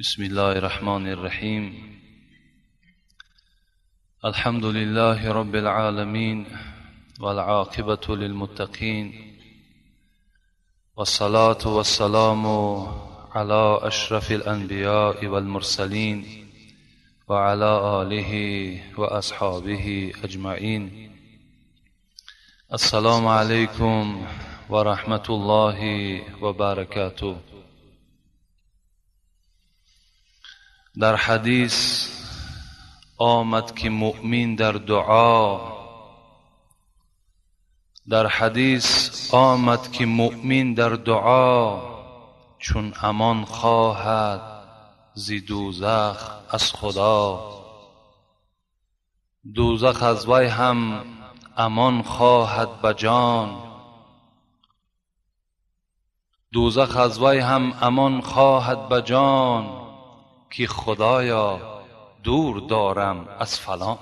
بسم الله الرحمن الرحيم. الحمد لله رب العالمين والعاقبة للمتقين والصلاة والسلام على أشرف الأنبياء والمرسلين وعلى آله وأصحابه أجمعين. السلام عليكم ورحمة الله وبركاته. در حدیث آمد که مؤمن در دعا، در حدیث آمد که مؤمن در دعا چون امان خواهد ز دوزخ از خدا، دوزخ از وی هم امان خواهد به جان، دوزخ از وی هم امان خواهد به جان که خدایا دور دارم از فلان.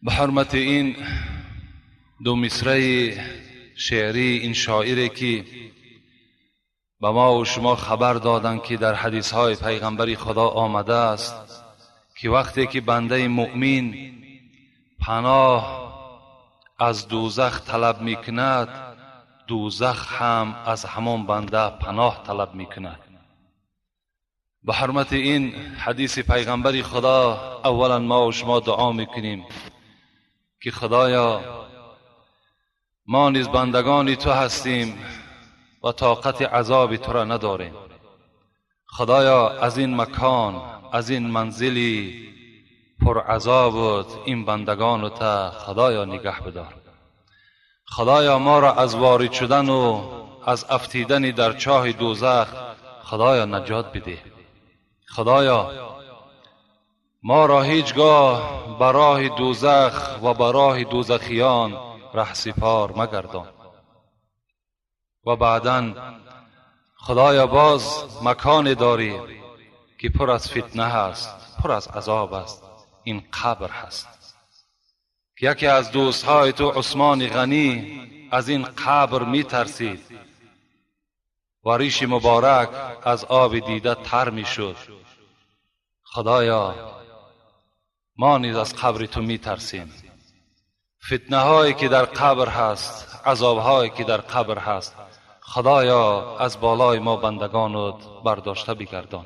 به حرمت این دو مصرع شعری این شاعری که به ما و شما خبر دادند که در حدیث های پیغمبری خدا آمده است که وقتی که بنده مؤمن پناه از دوزخ طلب میکند، دوزخ هم از همان بنده پناه طلب میکند. به حرمت این حدیث پیغمبری خدا اولا ما و شما دعا میکنیم که خدایا ما نیز بندگان تو هستیم و طاقت عذاب تو را نداریم. خدایا از این مکان، از این منزلی پر عذابت این بندگان تا خدایا نگه بدار. خدایا ما را از وارد شدن و از افتیدن در چاه دوزخ خدایا نجات بده. خدایا ما را هیچگاه به راه دوزخ و به راه دوزخیان رهسپار مگردان. و بعداً خدایا باز مکان داری که پر از فتنه هست، پر از عذاب است، این قبر هست. یکی از دوستهای تو عثمان غنی از این قبر می ترسید و ریش مبارک از آب دیده تر می شد. خدایا ما نیز از قبر تو می ترسیم. فتنه هایی که در قبر هست، عذاب هایی که در قبر هست، خدایا از بالای ما بندگانت برداشته بگردان.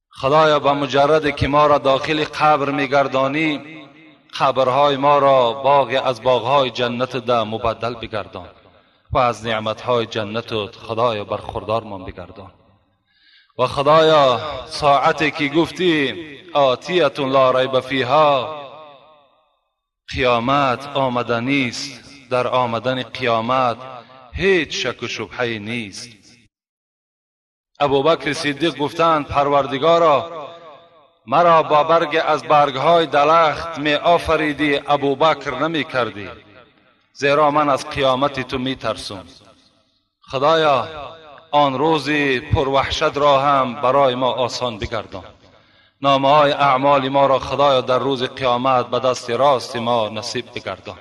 خدایا به مجرد که ما را داخل قبر میگردانی، قبرهای ما را باغ از باغهای جنت ده مبدل بگردان و از نعمتهای جنتت خدایا برخوردارمان بگردان. و خدایا ساعتی که گفتی آتیة لا ریب فیها، قیامت آمدنی است، در آمدن قیامت هیچ شک و شبهه نیست. ابوبکر صدیق گفتند پروردگارا مرا با برگ از برگهای درخت می آفریدی، ابوبکر نمی کردی، زیرا من از قیامت تو می ترسم. خدایا آن روزی پروحشت را هم برای ما آسان بگردان. نامه های اعمال ما را خدایا در روز قیامت به دست راست ما نصیب بگردان.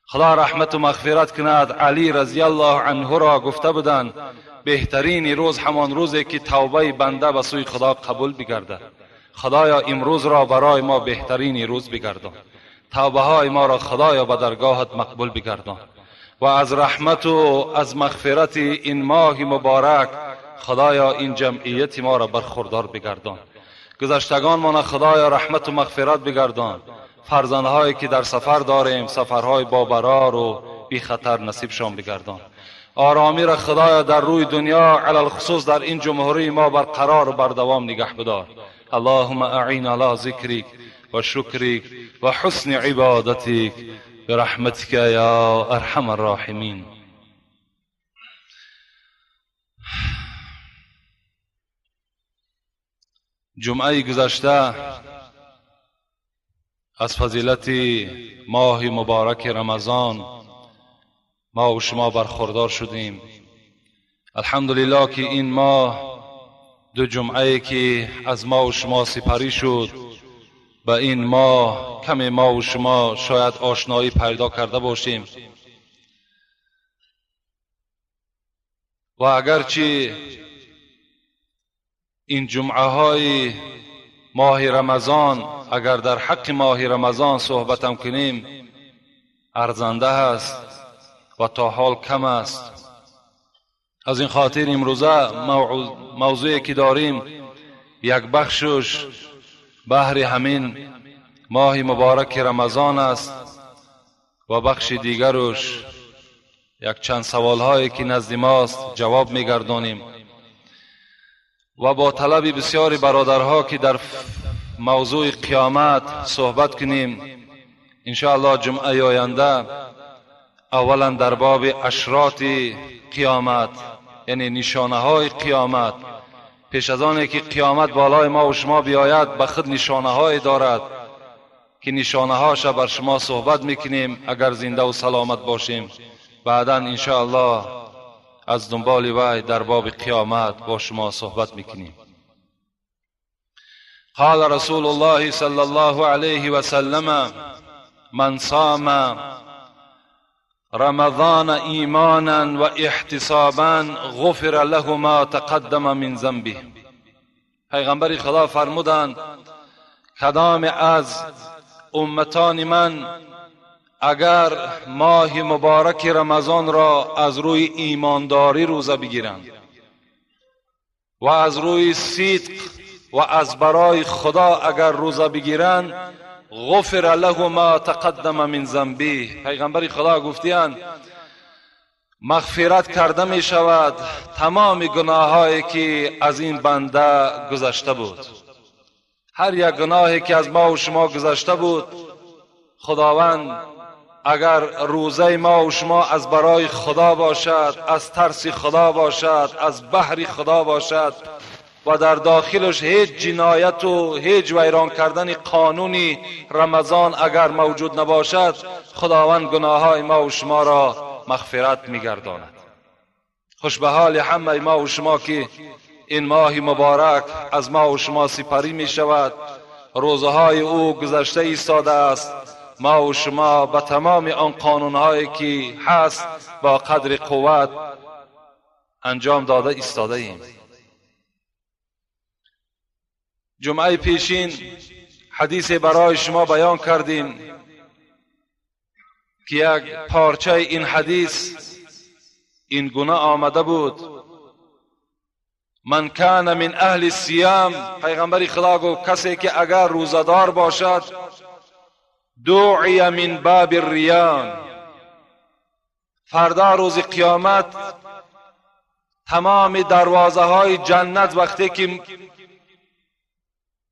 خدا رحمت و مغفرت کند علی رضی الله عنه را گفته بودند بهترین روز همان روزی که توبه بنده به سوی خدا قبول بگردد. خدایا امروز را برای ما بهترین روز بگردان. توبه های ما را خدایا به درگاهت مقبول بگردان و از رحمت و از مغفرت این ماه مبارک خدایا این جمعیت ما را برخوردار بگردان. گذشتگان ما خدایا رحمت و مغفرت بگردان. فرزندهایی که در سفر داریم سفرهای با برار و بی خطر نصیبشان بگردان. آرامی را خدایا در روی دنیا علی الخصوص در این جمهوری ما برقرار و بردوام نگه بدار. اللهم اعین علی ذکرک و شکرک و حسن عبادتک برحمتک یا ارحم الراحمین. جمعه گذشته از فضیلت ماه مبارک رمضان ما و شما برخوردار شدیم. الحمدلله که این ماه دو جمعه که از ما و شما سپری شد، به این ماه کمی ما و شما شاید آشنایی پیدا کرده باشیم و اگرچه این جمعه های ماه رمضان، اگر در حق ماه رمضان صحبتم کنیم ارزنده است و تا حال کم است. از این خاطر امروزه موضوعی که داریم یک بخشش بهر همین ماه مبارک رمضان است و بخش دیگرش یک چند سوال هایی که نزد ماست جواب میگردانیم و با طلب بسیاری برادرها که در موضوع قیامت صحبت کنیم، انشاءالله جمعه آینده اولا در باب اشراط قیامت، یعنی نشانه های قیامت. پیش از آنی که قیامت بالای ما و شما بیاید به خود نشانه های دارد که نشانه هاش بر شما صحبت میکنیم اگر زنده و سلامت باشیم. بعدا انشاءالله از دنبال وی در باب قیامت با شما صحبت میکنیم. قال رسول الله صلی الله علیه و سلم: من صام رمضان ایمانا و احتسابا غفر له ما تقدم من ذنبه. پیغمبر خدا فرمودند کدام از امتان من اگر ماه مبارک رمضان را از روی ایمانداری روزه بگیرند و از روی صدق و از برای خدا اگر روزه بگیرند، غفر له ما تقدم من ذنبه. پیغمبر خدا گفتیان مغفرت کرده می شود تمام گناهایی که از این بنده گذشته بود. هر یک گناهی که از ما و شما گذشته بود، خداوند اگر روزه ما و شما از برای خدا باشد، از ترس خدا باشد، از بحر خدا باشد و در داخلش هیچ جنایت و هیچ ویران کردن قانونی رمضان اگر موجود نباشد، خداوند گناههای ما و شما را مغفرت میگرداند. خوش به حال همه ما و شما که این ماه مبارک از ما و شما سپری می شود، روزهای او گذشته ایستاده است. ما و شما به تمام آن قانونهایی که هست با قدر قوت انجام داده ایستاده ایم. جمعه پیشین حدیث برای شما بیان کردیم که یک پارچه این حدیث این گونه آمده بود: من کان من اهل الصیام، پیغمبر خدا گفت کسی که اگر روزه‌دار باشد، دعی من باب الریان، فردا روز قیامت تمام دروازه های جنت وقتی که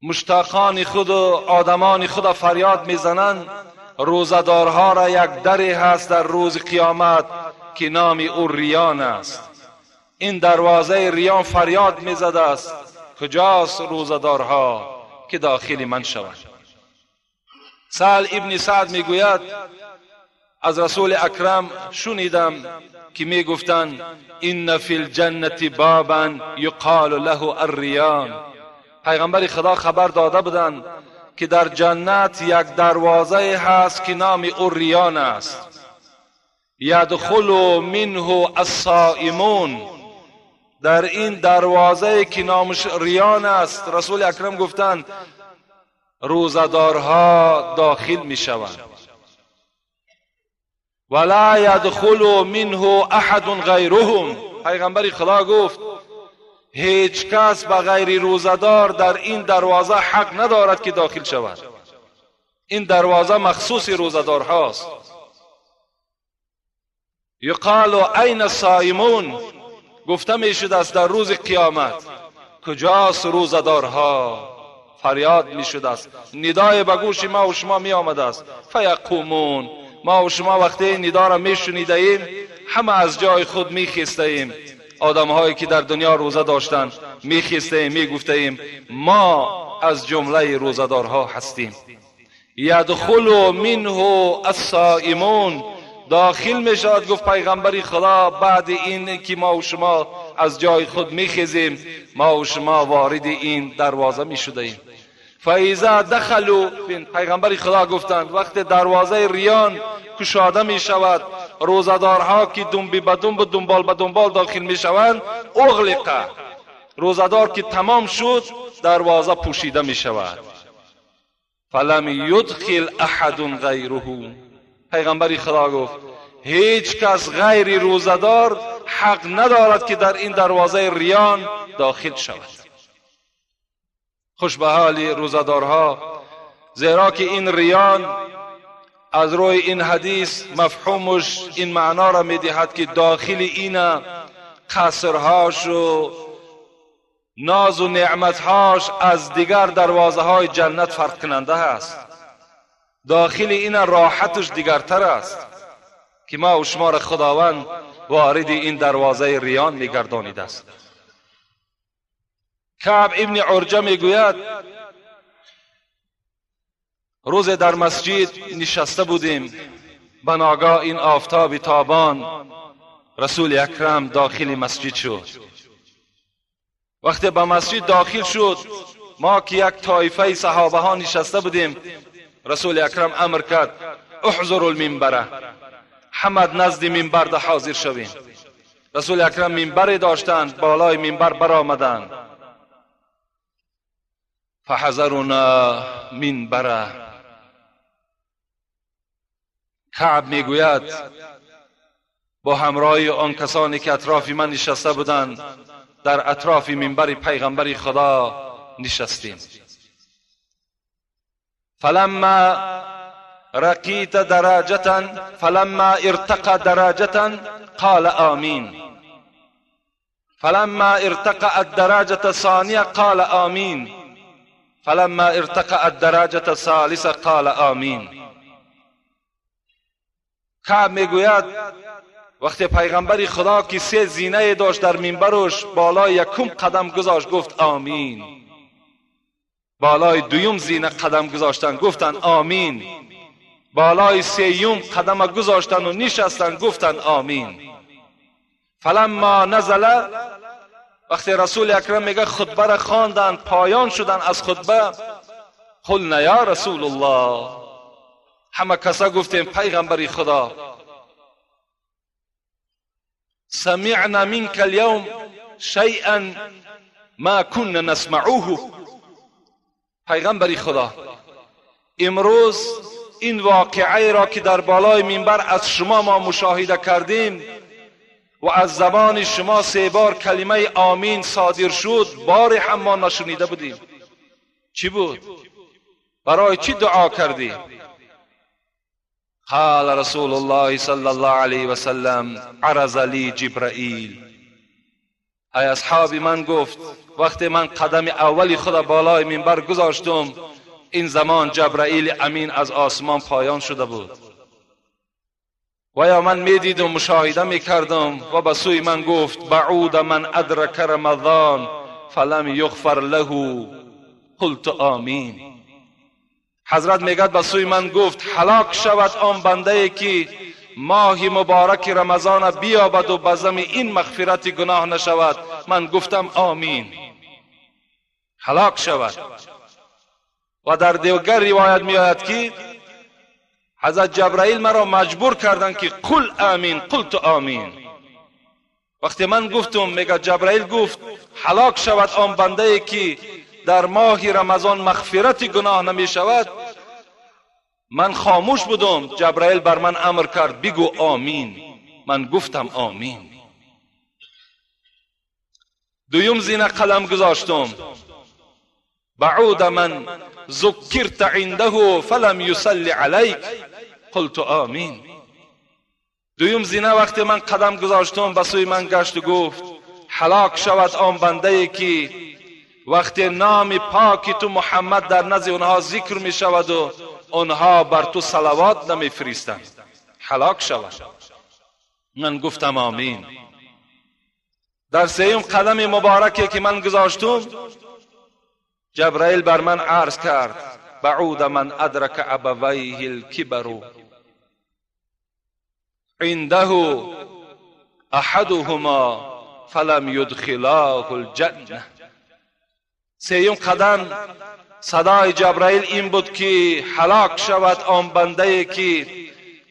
مشتاقان خود و آدمان خود فریاد میزنند، روزه‌دارها را یک دری هست در روز قیامت که نام او ریان است. این دروازه ریان فریاد میزده است کجاست روزه‌دارها که داخل من شوند. سهل ابن سعد میگوید از رسول اکرم شنیدم که میگفتند ان فی الجنة بابا یقال له الریان. پیغمبر خدا خبر داده بودند که در جنت یک دروازه هست که نام او ریان است. یدخل منه الصائمون، در این دروازه که نامش ریان است، رسول اکرم گفتند روزه‌دارها داخل می شوند. ولا یدخل منه احد غیرهم، پیغمبر خدا گفت هیچ کس به غیر روزه‌دار در این دروازه حق ندارد که داخل شود. این دروازه مخصوص روزه‌دار هاست. یقال این الصائمون، گفته می شده است در روز قیامت کجاست روزه‌دارها؟ فریاد می شده است، ندای به گوش ما و شما می آمده است. فیقومون، ما و شما وقتی ندا را می شنیده ایم همه از جای خود می خیسته ایم. آدم هایی که در دنیا روزه داشتند می خیسته ایم، می گفته ایم ما از جمله روزه‌دارها هستیم. یدخل منه الصائمون، داخل می شود گفت پیغمبر خدا بعد این که ما و شما از جای خود می خیزیم، ما و شما وارد این دروازه می شده ایم. فاذا دخلوا، پیغمبر خدا گفتند وقت دروازه ریان کشاده می شود، روزه‌دارها که دنبی به دنب و دنبال به دنبال داخل می شوند، اغلقه، روزدار که تمام شد دروازه پوشیده می شود. فلم یدخل احد غیره. پیغمبر خدا گفت هیچ کس غیر روزدار حق ندارد که در این دروازه ریان داخل شود. خوش به حال روزدارها، زیرا که این ریان از روی این حدیث مفهومش این معنا را میدهد که داخل این قصرهاش و ناز و نعمتهاش از دیگر دروازه های جنت فرق کننده است. داخل این راحتش دیگرتر است که ما و شما را خداوند وارد این دروازه ریان میگردانیده است. کعب ابن عرجه میگوید روز در مسجد نشسته بودیم، بناگاه این آفتاب تابان رسول اکرم داخل مسجد شد. وقتی به مسجد داخل شد، ما که یک طایفه صحابه ها نشسته بودیم، رسول اکرم امر کرد احضروا المنبر، همه نزد منبر ده حاضر شویم. رسول اکرم منبر داشتند، بالای منبر برآمدند. فحضرنا منبر. کعب میگوید با همراهی آن کسانی که اطراف من نشسته بودند در اطراف منبر پیغمبر خدا نشستیم. فلما رقیت درجة فلما ارتقى درجة قال آمین، فلما ارتقى الدرجة الثانية قال آمین، فلما ارتقى الدرجة الثالثة قال آمین. کعب میگوید وقتی پیغمبر خدا که سه زینه داشت در منبرش، بالای یکم قدم گذاشت گفت آمین، بالای دویم زینه قدم گذاشتن گفتن آمین، بالای سیوم قدم گذاشتن و نشستن گفتن آمین. فلما نزل، وقتی رسول اکرم میگه خطبه را خواندن، پایان شدن از خطبه، قلنا یا رسول الله، همه کسا گفتیم پیغمبر خدا، سمعنا منك اليوم شيئا ما كنا نسمعوه. پیغمبر خدا امروز این واقعه را که در بالای منبر از شما ما مشاهده کردیم و از زبان شما سه بار کلمه آمین صادر شد، بار هم ما نشنیده بودیم. چی بود؟ برای چی دعا کردی؟ قال رسول الله صلی الله علیه و سلم عرض لی جبرائیل. ای اصحاب من گفت وقتی من قدم اولی خود بالای منبر گذاشتم، این زمان جبرائیل امین از آسمان پایان شده بود و یا من میدیدم مشاهده میکردم و به سوی من گفت بعود من ادرک رمضان فلم یغفر له قلت آمین. حضرت میگد به سوی من گفت هلاک شود آن بنده که ماه مبارک رمضان بیابد و به ذم این مغفرت گناه نشود. من گفتم آمین. هلاک شود. و در دیگر روایت میآید که حضرت جبرائیل مرا مجبور کردند که قل آمین، قلت آمین. وقتی من گفتم، میگه جبرائیل گفت هلاک شود آن بنده که در ماه رمضان مغفرت گناه نمی شود. من خاموش بودم، جبرائیل بر من امر کرد بگو آمین. من گفتم آمین. دویم زینه قلم گذاشتم، بعود من ذکرت عنده فلم یصلی علیک قلت آمین. دویم زینه وقتی من قدم گذاشتم به سوی من گشت و گفت هلاک شود آن بنده که وقتی نام پاک تو محمد در نزد اونها ذکر می شود و آنها بر تو صلوات نمی فرستند، هلاک شود. من گفتم آمین. در سیوم قدم مبارکی که من گذاشتم، جبرائیل بر من عرض کرد بعود من ادرک ابویه الکبر عنده احدهما فلم یدخلاه الجنه. سیوم قدم صدای جبرائیل این بود که هلاک شود آن بنده که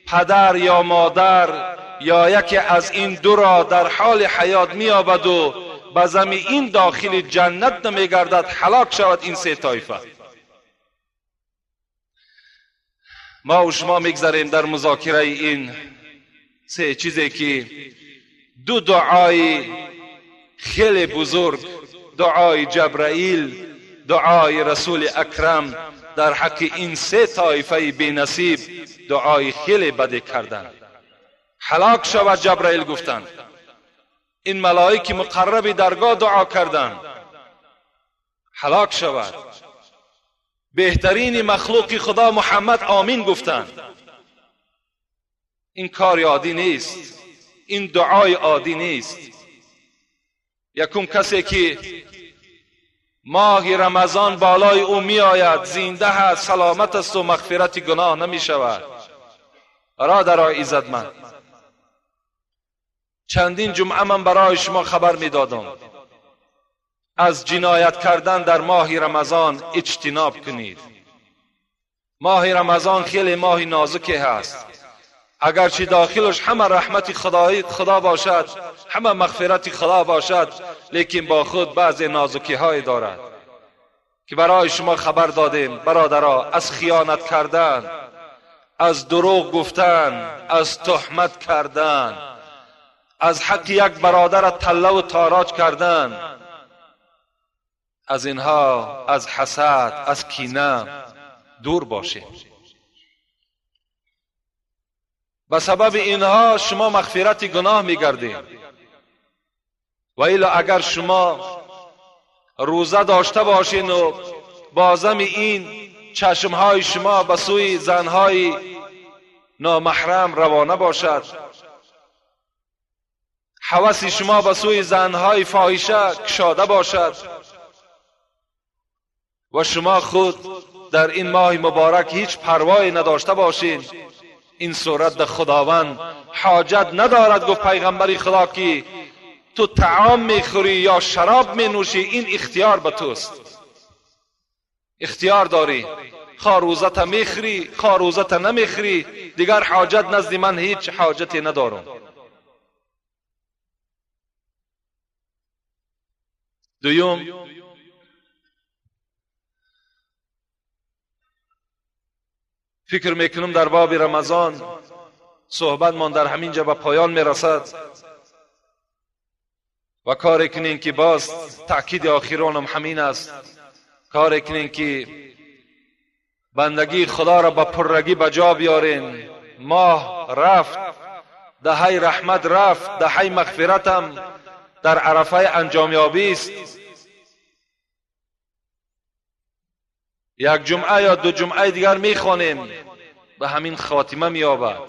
پدر یا مادر یا یکی از این دو را در حال حیات می‌یابد و به زمین داخل جنت نمیگردد. هلاک شود این سه طایفه. ما و شما میگذریم در مذاکره این سه چیزی که دو دعای خیلی بزرگ، دعای جبرائیل، دعای رسول اکرم در حق این سه طایفه بی نصیب دعای خیلی بد کردند. هلاک شود جبرائیل گفتند. این ملائک مقرب درگاه دعا کردند. هلاک شود. بهترین مخلوق خدا محمد آمین گفتند. این کار عادی نیست، این دعای عادی نیست. یکم کسی که ماه رمضان بالای او می آید، زنده است، سلامت است و مغفرت گناه نمی شود. برادرای عزتمند، چندین جمعه من برای شما خبر می دادم از جنایت کردن در ماه رمضان اجتناب کنید. ماه رمضان خیلی ماه نازکی هست، اگرچه داخلش همه رحمت خدا باشد، همه مغفرت خدا باشد، لیکن با خود بعض نازکی های دارد که برای شما خبر دادیم. برادرها، از خیانت کردن، از دروغ گفتن، از تهمت کردن، از حق یک برادر تله و تاراج کردن، از اینها، از حسد، از کینه دور باشید. به سبب اینها شما مغفرت گناه میگردید. و الا اگر شما روزه داشته باشین و بازم این چشمهای شما به سوی زنهای نامحرم روانه باشد، حوث شما به سوی زنهای فاحشه کشاده باشد و شما خود در این ماه مبارک هیچ پروایی نداشته باشین، این صورت در خداوند حاجت ندارد. گفت پیغمبری خدا که تو طعام میخوری یا شراب مینوشی، این اختیار به توست، اختیار داری، خواه روزت میخوری خواه روزت نمیخوری، دیگر حاجت نزد من هیچ حاجتی ندارم. دوم، فکر میکنم در باب رمضان صحبت من در همین جا به پایان میرسد و کار کنین که باز تأکید آخرانم همین است، کار کنین که بندگی خدا را با پررگی به جا بیارین. ماه رفت، دهه رحمت رفت، دهه مغفرتم در عرفه انجامیابی است. یک جمعه یا دو جمعه دیگر میخوانیم به همین خاتمه مییابد،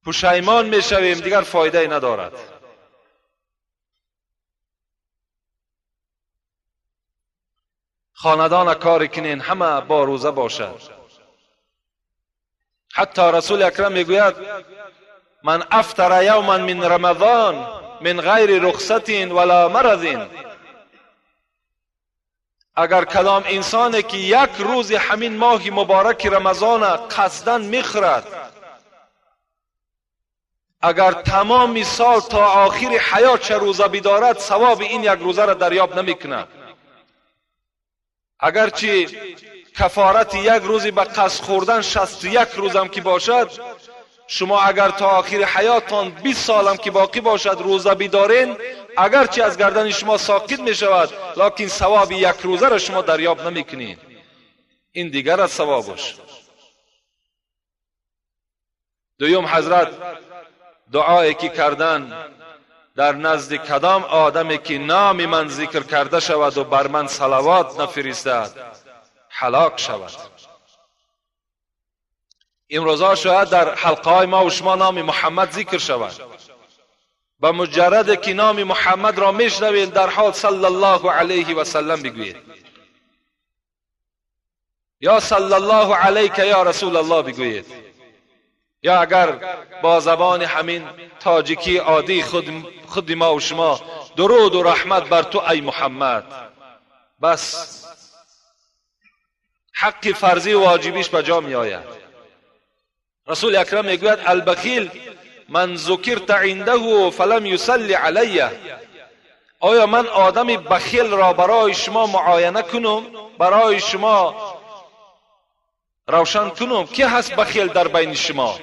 پشیمان میشویم، دیگر فایده ندارد. خاندان کار کنین همه با روزه باشد. حتی رسول اکرم میگوید من افطر یوما من رمضان من غیر رخصت ولا مرض، اگر کدام انسانی که یک روز همین ماه مبارک رمضان قصداً میخورد، اگر تمام سال تا آخر حیات چه روزه بدارد، ثواب این یک روزه را دریاب نمیکند. اگرچه کفارت یک روزی به قصد خوردن 61 روزم که باشد، شما اگر تا آخر حیاتتان 20 سالم که باقی باشد روزه بدارین، اگرچه از گردن شما ساقط می شود، لکن ثواب یک روزه را شما دریاب نمی کنید. این دیگر از ثوابش. دوم، حضرت دعایی که کردن در نزد کدام آدمی که نام من ذکر کرده شود و بر من صلوات نفرستد هلاک شود. امروزها شاید در حلقه های ما و شما نام محمد ذکر شود، به مجرد که نام محمد را میشنوید در حال صلی الله علیه و سلم بگویید، یا صلی الله علیک یا رسول الله بگویید، یا اگر با زبان همین تاجیکی عادی خود ما و شما درود و رحمت بر تو ای محمد، بس حق فرضی و واجبیش به جا می آید. رسول اکرم میگوید البخیل من ذکرت عنده فلم یصلی علیه، آیا من آدم بخیل را برای شما معاینه کنم، برای شما روشن کنم؟ کی هست بخیل در بین شما؟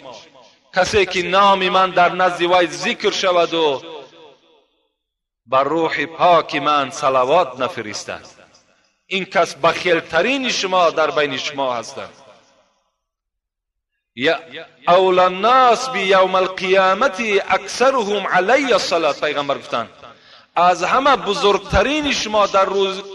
کسی که نام من در نزد وی ذکر شود و بر روح پاک من صلوات نفرستد. این کس بخیل ترین شما در بین شما هستند. اولی الناس بیوم القیامت اکثرهم علی الصلاة. پیغمبر گفتند از همه بزرگترین شما در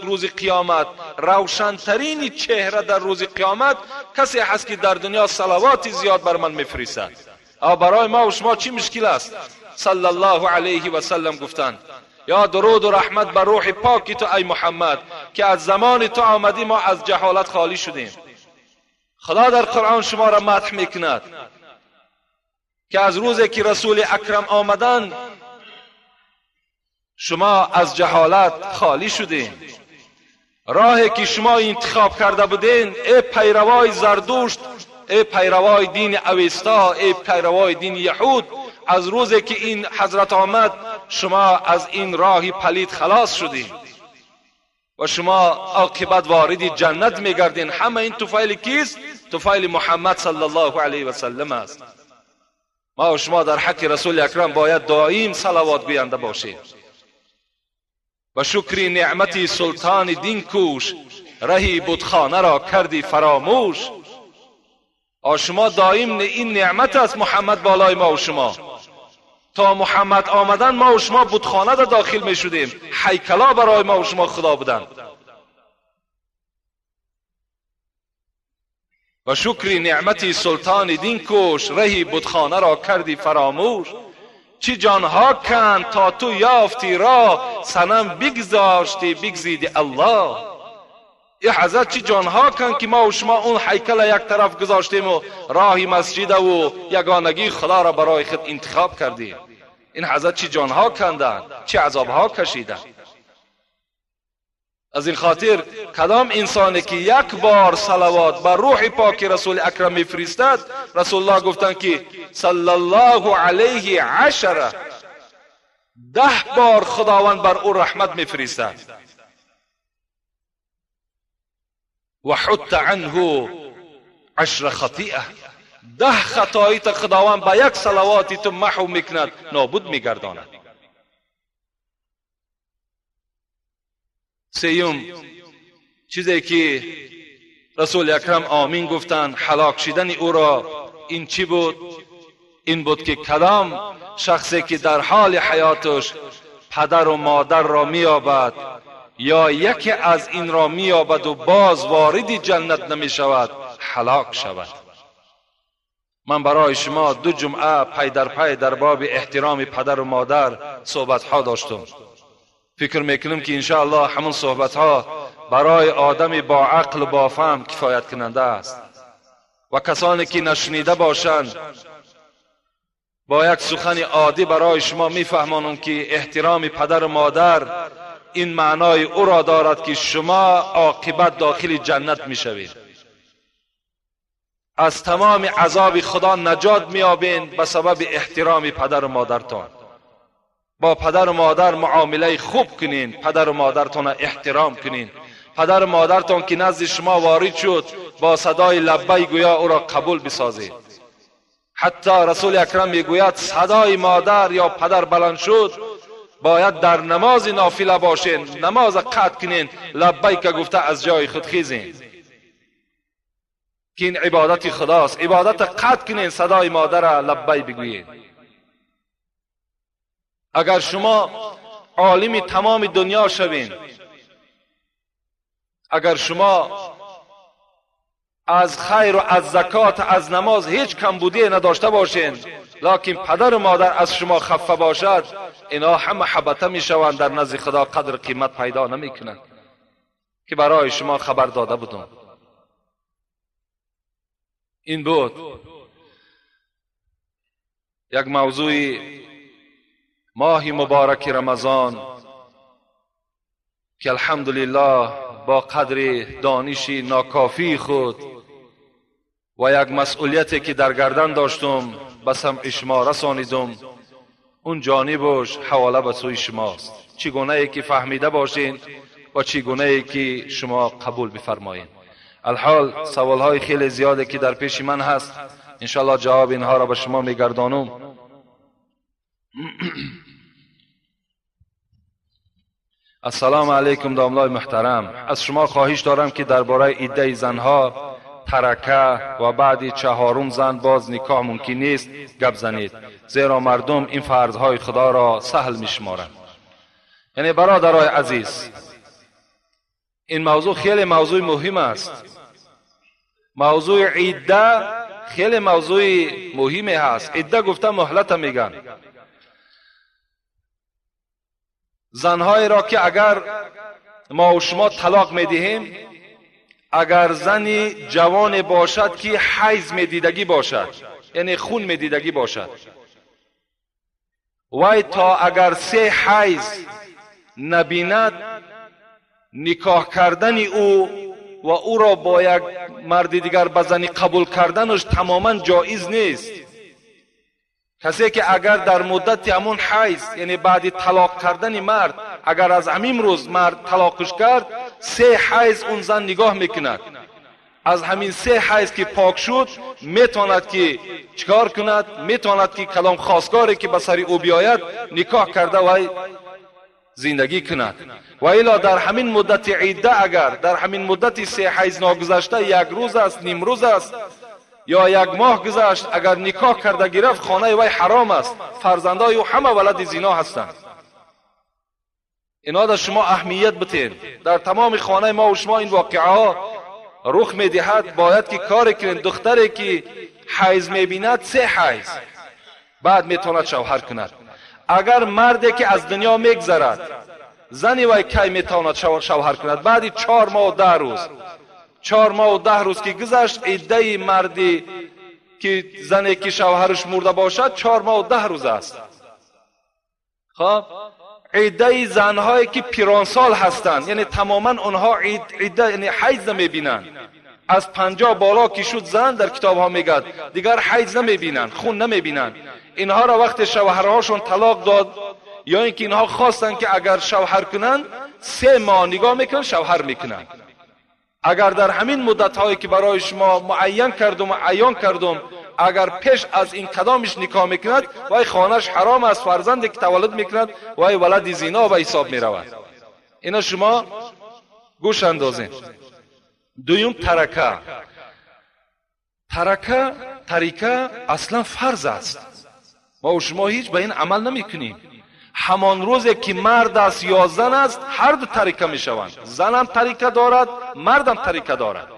روز قیامت، روشنترین چهره در روز قیامت کسی هست که در دنیا صلوات زیاد بر من میفرستد. برای ما و شما چی مشکل است؟ صلی الله علیه و سلم گفتند یا درود و رحمت بر روح پاک تو ای محمد که از زمان تو آمدی ما از جهالت خالی شدیم. خدا در قرآن شما را مدح میکند که از روزی که رسول اکرم آمدن شما از جهالت خالی شدین. راهی که شما انتخاب کرده بودین، ای پیروای زردشت، ای پیروای دین اوستا، ای پیروای دین یهود، از روزی که این حضرت آمد شما از این راه پلید خلاص شدین و شما عاقبت وارد جنت میگردین. همه این طفیل کیست؟ طفیل محمد صلی الله علیه و سلم است. ما و شما در حق رسول اکرم باید دائم صلوات گوینده باشیم. و شکر نعمت سلطان دین کوش، رهی بتخانه را کردی فراموش. شما دائم این نعمت است محمد بالای ما و شما. تا محمد آمدن ما و شما بتخانه را داخل می شدیم، هیکلا برای ما و شما خدا بودند. و شکر نعمت سلطان دین کوش، رهی بتخانه را کردی فراموش. چی جانها کن تا تو یافتی را، صنم بگذاشتی بگزیدی الله. ای حضرت چی جانها کن که ما و شما اون هیکل یک طرف گذاشتیم و راه مسجد و یگانگی خدا را برای خود انتخاب کردیم. این حضرت چی جانها کندن، چی عذابها کشیدن. از این خاطر کدام انسانی که یک بار صلوات بر روح پاک رسول اکرم میفرستد، رسول الله گفتند که صلی الله علیه عشره، 10 بار خداوند بر او رحمت میفرستد. و حط عنه 10 خطیئه، 10 خطایی تا خداوند با یک صلواتی تو محو میکند، نابود میگرداند. سیوم چیزی که رسول اکرم آمین گفتند هلاک شدن او را، این چی بود؟ این بود که کدام شخصی که در حال حیاتش پدر و مادر را مییابد یا یکی از این را مییابد و باز وارد جنت نمی شود، هلاک شود. من برای شما 2 جمعه پی در پی در باب احترام پدر و مادر صحبت ها داشتم. فکر میکنم که انشاءالله همون صحبت ها برای آدم با عقل و با فهم کفایت کننده است و کسانی که نشنیده باشند با یک سخن عادی برای شما میفهمانم که احترام پدر و مادر این معنای او را دارد که شما عاقبت داخل جنت میشوید، از تمام عذاب خدا نجات میابین به سبب احترام پدر و مادرتان. با پدر و مادر معامله خوب کنین، پدر و مادرتان احترام کنین. پدر و مادرتان که نزد شما وارد شد با صدای لبی گویا او را قبول بسازید. حتی رسول اکرم میگوید صدای مادر یا پدر بلند شد باید در نماز نافله باشین، نماز قطع کنین، لبیک گفته از جای خود خیزین که این عبادت خداست. عبادت قطع کنین، صدای مادر لبی بگویین. اگر شما عالم تمام دنیا شوین، اگر شما از خیر و از زکات از نماز هیچ کمبودی نداشته باشین، لکن پدر و مادر از شما خفه باشد، اینا همه حبطه میشوند، در نزد خدا قدر قیمت پیدا نمیکنند که برای شما خبر داده بودم. این بود یک موضوع ماه مبارک رمضان که الحمدلله با قدر دانش ناکافی خود و یک مسئولیتی که در گردن داشتم به سمع شما رسانیدم. اون جانبش حواله به سوی شماست، چگونه ای که فهمیده باشین و چگونه ای که شما قبول بفرمایین. الحال سوال های خیلی زیاده که در پیش من هست، انشالله جواب اینها را به شما میگردانم. السلام علیکم داملای محترم، از شما خواهش دارم که درباره عده زنها، ترکه و بعد چهارم زن باز نکاح ممکن نیست گپ زنید، زیرا مردم این فرضهای خدا را سهل میشمارند. یعنی برادرای عزیز، این موضوع خیلی موضوع مهم است. موضوع عده خیلی موضوع مهمی هست. عده گفته مهلت میگن. زنهایی را که اگر ما و شما طلاق میدهیم، اگر زنی جوان باشد که حیض میدیدگی باشد، یعنی خون میدیدگی باشد، وی تا اگر 3 حیض نبیند، نکاح کردن او و او را با یک مرد دیگر به زنی قبول کردنش تماما جایز نیست. کسی که اگر در مدت همون حیض، یعنی بعد طلاق کردن مرد، اگر از همین روز مرد طلاقش کرد، 3 حیض اون زن نگاه میکند. از همین 3 حیض که پاک شد، میتواند که چیکار کند؟ میتواند که کلام خواستگاری که به سر او بیاید نکاح کرده و زندگی کند. و الا در همین مدت عده، اگر در همین مدت 3 حیض ناگذشته، یک روز است، نیم روز است یا یک ماه گذشت، اگر نکاح کرده گرفت، خانه وی حرام است، فرزندای او همه ولد زنا هستند. اینا در شما اهمیت بتین. در تمام خانه ما و شما این واقعه ها رخ میدهد. باید که کار کنین. دختری که حیض میبیند 3 حیض بعد میتواند شوهر کند. اگر مردی که از دنیا میگذرد، زنی وی کی میتواند شوهر کند؟ بعد 4 ماه و 10 روز. 4 ماه و 10 روز که گذشت، عده مردی که زنی که شوهرش مرده باشد 4 ماه و 10 روز است. خب عده زنهایی که پیرانسال هستند، یعنی تماما آنها عده یعنی حیض نمیبینند. از 50 بالا که شد زن، در کتاب ها میگد دیگر حیض نمیبینند، خون نمیبینند. اینها را وقت شوهرهاشون طلاق داد یا اینکه اینها خواستند که اگر شوهر کنند، 3 ماه نگاه میکنن، شوهر میکنند. اگر در همین مدت هایی که برای شما معین کردم و عیان کردم، اگر پیش از این کدامش نکاح میکند، وای خانهش حرام است، فرزندی که تولد میکند وای ولد زنا به حساب میرود. اینا شما گوش اندازین. دویم ترکه. ترکه تریکه اصلا فرض است. ما و شما هیچ به این عمل نمیکنیم. همان روزی که مرد است یا زن است، هر دو تریکه میشوند. زن هم تریکه دارد، مرد هم تریکه دارد.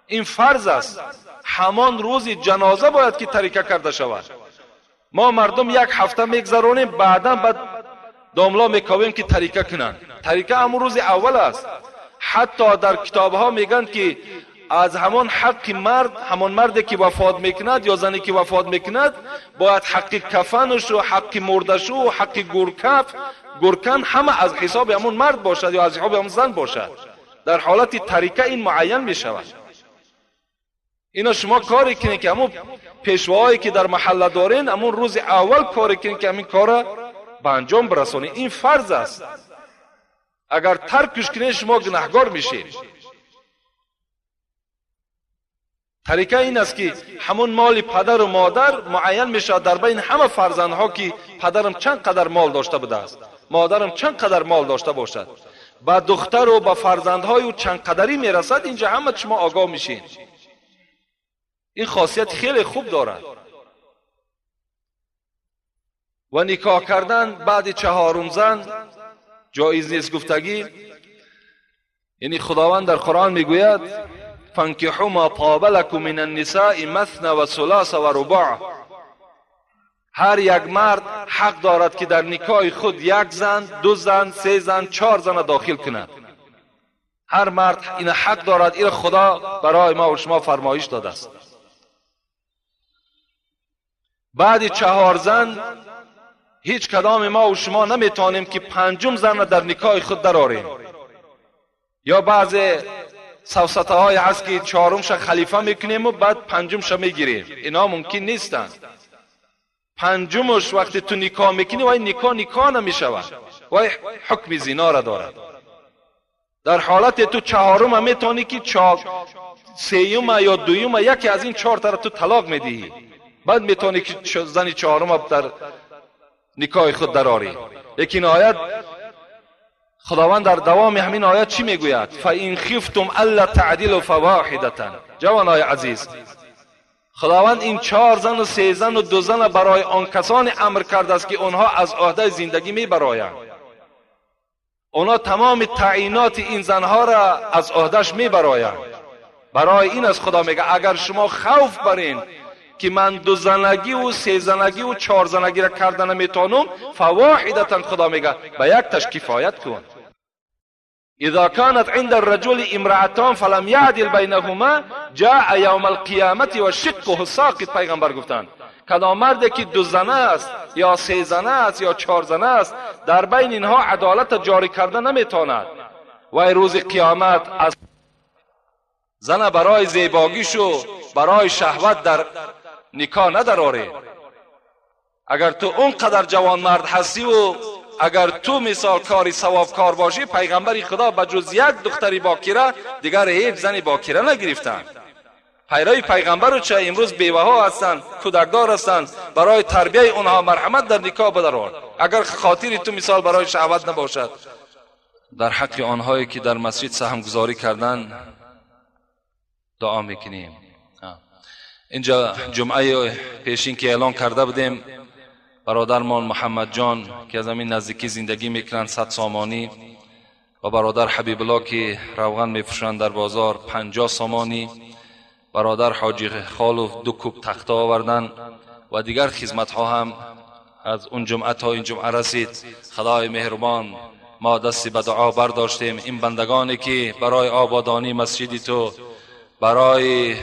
این فرض است. همان روزی جنازه باید که تریکه کرده شود. ما مردم یک هفته میگذرانیم، بعدا بعد داملا میکاویم که تریکه کنند. تریکه همون روز اول است. حتی در کتاب ها میگن که از همان حق مرد، همان مردی که وفات میکند یا زنی که وفات میکند، باید حق کفنش و حق مردش و حق گورکن همه از حساب همون مرد باشد یا از حساب همون زن باشد. در حالت تریکه این معین میشود. اینا شما کاری کنید که همون پیشواهایی که در محله دارین، همون روز اول کاری کنید که همین کار به انجام برسانید. این فرض است. اگر ترکش کنید شما گناهگار میشید. طریقه این است که همون مال پدر و مادر معین میشود در بین همه فرزندها که پدرم چند قدر مال داشته بوده است، مادرم چند قدر مال داشته باشد، به دختر و به فرزندهای او چند قدری میرسد. اینجا همه شما آگاه میشین. این خاصیت خیلی خوب دارد. و نکاح کردن بعد 4 زن جایز نیست گفتگی. یعنی خداوند در قرآن میگوید فانکحوا ما طاب لکم من النساء مثنی و ثلاث و رباع. هر یک مرد حق دارد که در نکاح خود 1 زن، 2 زن، 3 زن، 4 زن داخل کند. هر مرد این حق دارد. این خدا برای ما و شما فرمایش داده است. بعد 4 زن هیچ کدام ما و شما نمیتونیم که 5 زن را در نکاح خود درآریم. یا بعض سفسطه های هست که 4 خلیفه میکنیم و بعد 5 میگیریم. اینا ممکن نیستند. پنجمش وقتی تو نکاح میکنی وای نکاح نکاح نمیشود، وای حکم زنا را دارد. در حالت تو چهارم میتونی که سیوم یا دویم یکی از این چهار تا را تو طلاق میدهی، بعد میتونی که زن چهارم در نکاح خود درآری. لیکن آیت خداوند در دوام همین آیت چی میگوید؟ فَإِنْ خِفْتُمْ أَلَّا تَعْدِلُوا فَوَاحِدَةً. جوانای عزیز، خداوند این 4 زن و 3 زن و 2 زن برای آن کسانی امر کرده است که آنها از عهده زندگی میبرایند. آنها تمام تعیینات این زنها را از عهدهش میبرایند. برای این از خدا میگه اگر شما خوف برین که من 2 زنگی و 3 زنگی و 4 زنگی را کرده نمیتونم، فواحدتا، خدا میگه به یک تش کفایت کن. اذا كانت عند الرجل امرأتان فلم يعدل بينهما جاء يوم القیامت و شقه ساقط. پیغمبر گفتند کدام مردی که 2 زنه است یا 3 زنه است یا 4 زنه است، در بین اینها عدالت جاری کرده نمیتواند و روز قیامت از زن برای زیباگیش و برای شهوت در نکاح ندراره. اگر تو اونقدر جوان مرد هستی و اگر تو مثال کاری ثواب کار باشی، پیغمبر خدا به جز یک دختری باکره دیگر هیچ زنی باکره نگرفتند. پیروی پیغمبر چه امروز بیوه ها هستند، کودکدار هستند، برای تربیه اونها مرحمت در نکاح بدرار. اگر خاطری تو مثال برای شهوت نباشد. در حق آنهایی که در مسجد سهمگذاری کردن دعا میکنیم. اینجا جمعه پیشین که اعلان کرده بودیم، برادرمان محمد جان که از همین نزدیکی زندگی میکنند 100 سامانی، و برادر حبیب الله که روغن میفروشند در بازار 50 سامانی، برادر حاجی خالف 2 کوب تخته آوردن و دیگر خدمت ها هم از اون جمعه تا این جمعه رسید. خدای مهربان، ما دستی به دعا برداشتیم. این بندگانی که برای آبادانی مسجدی تو، برای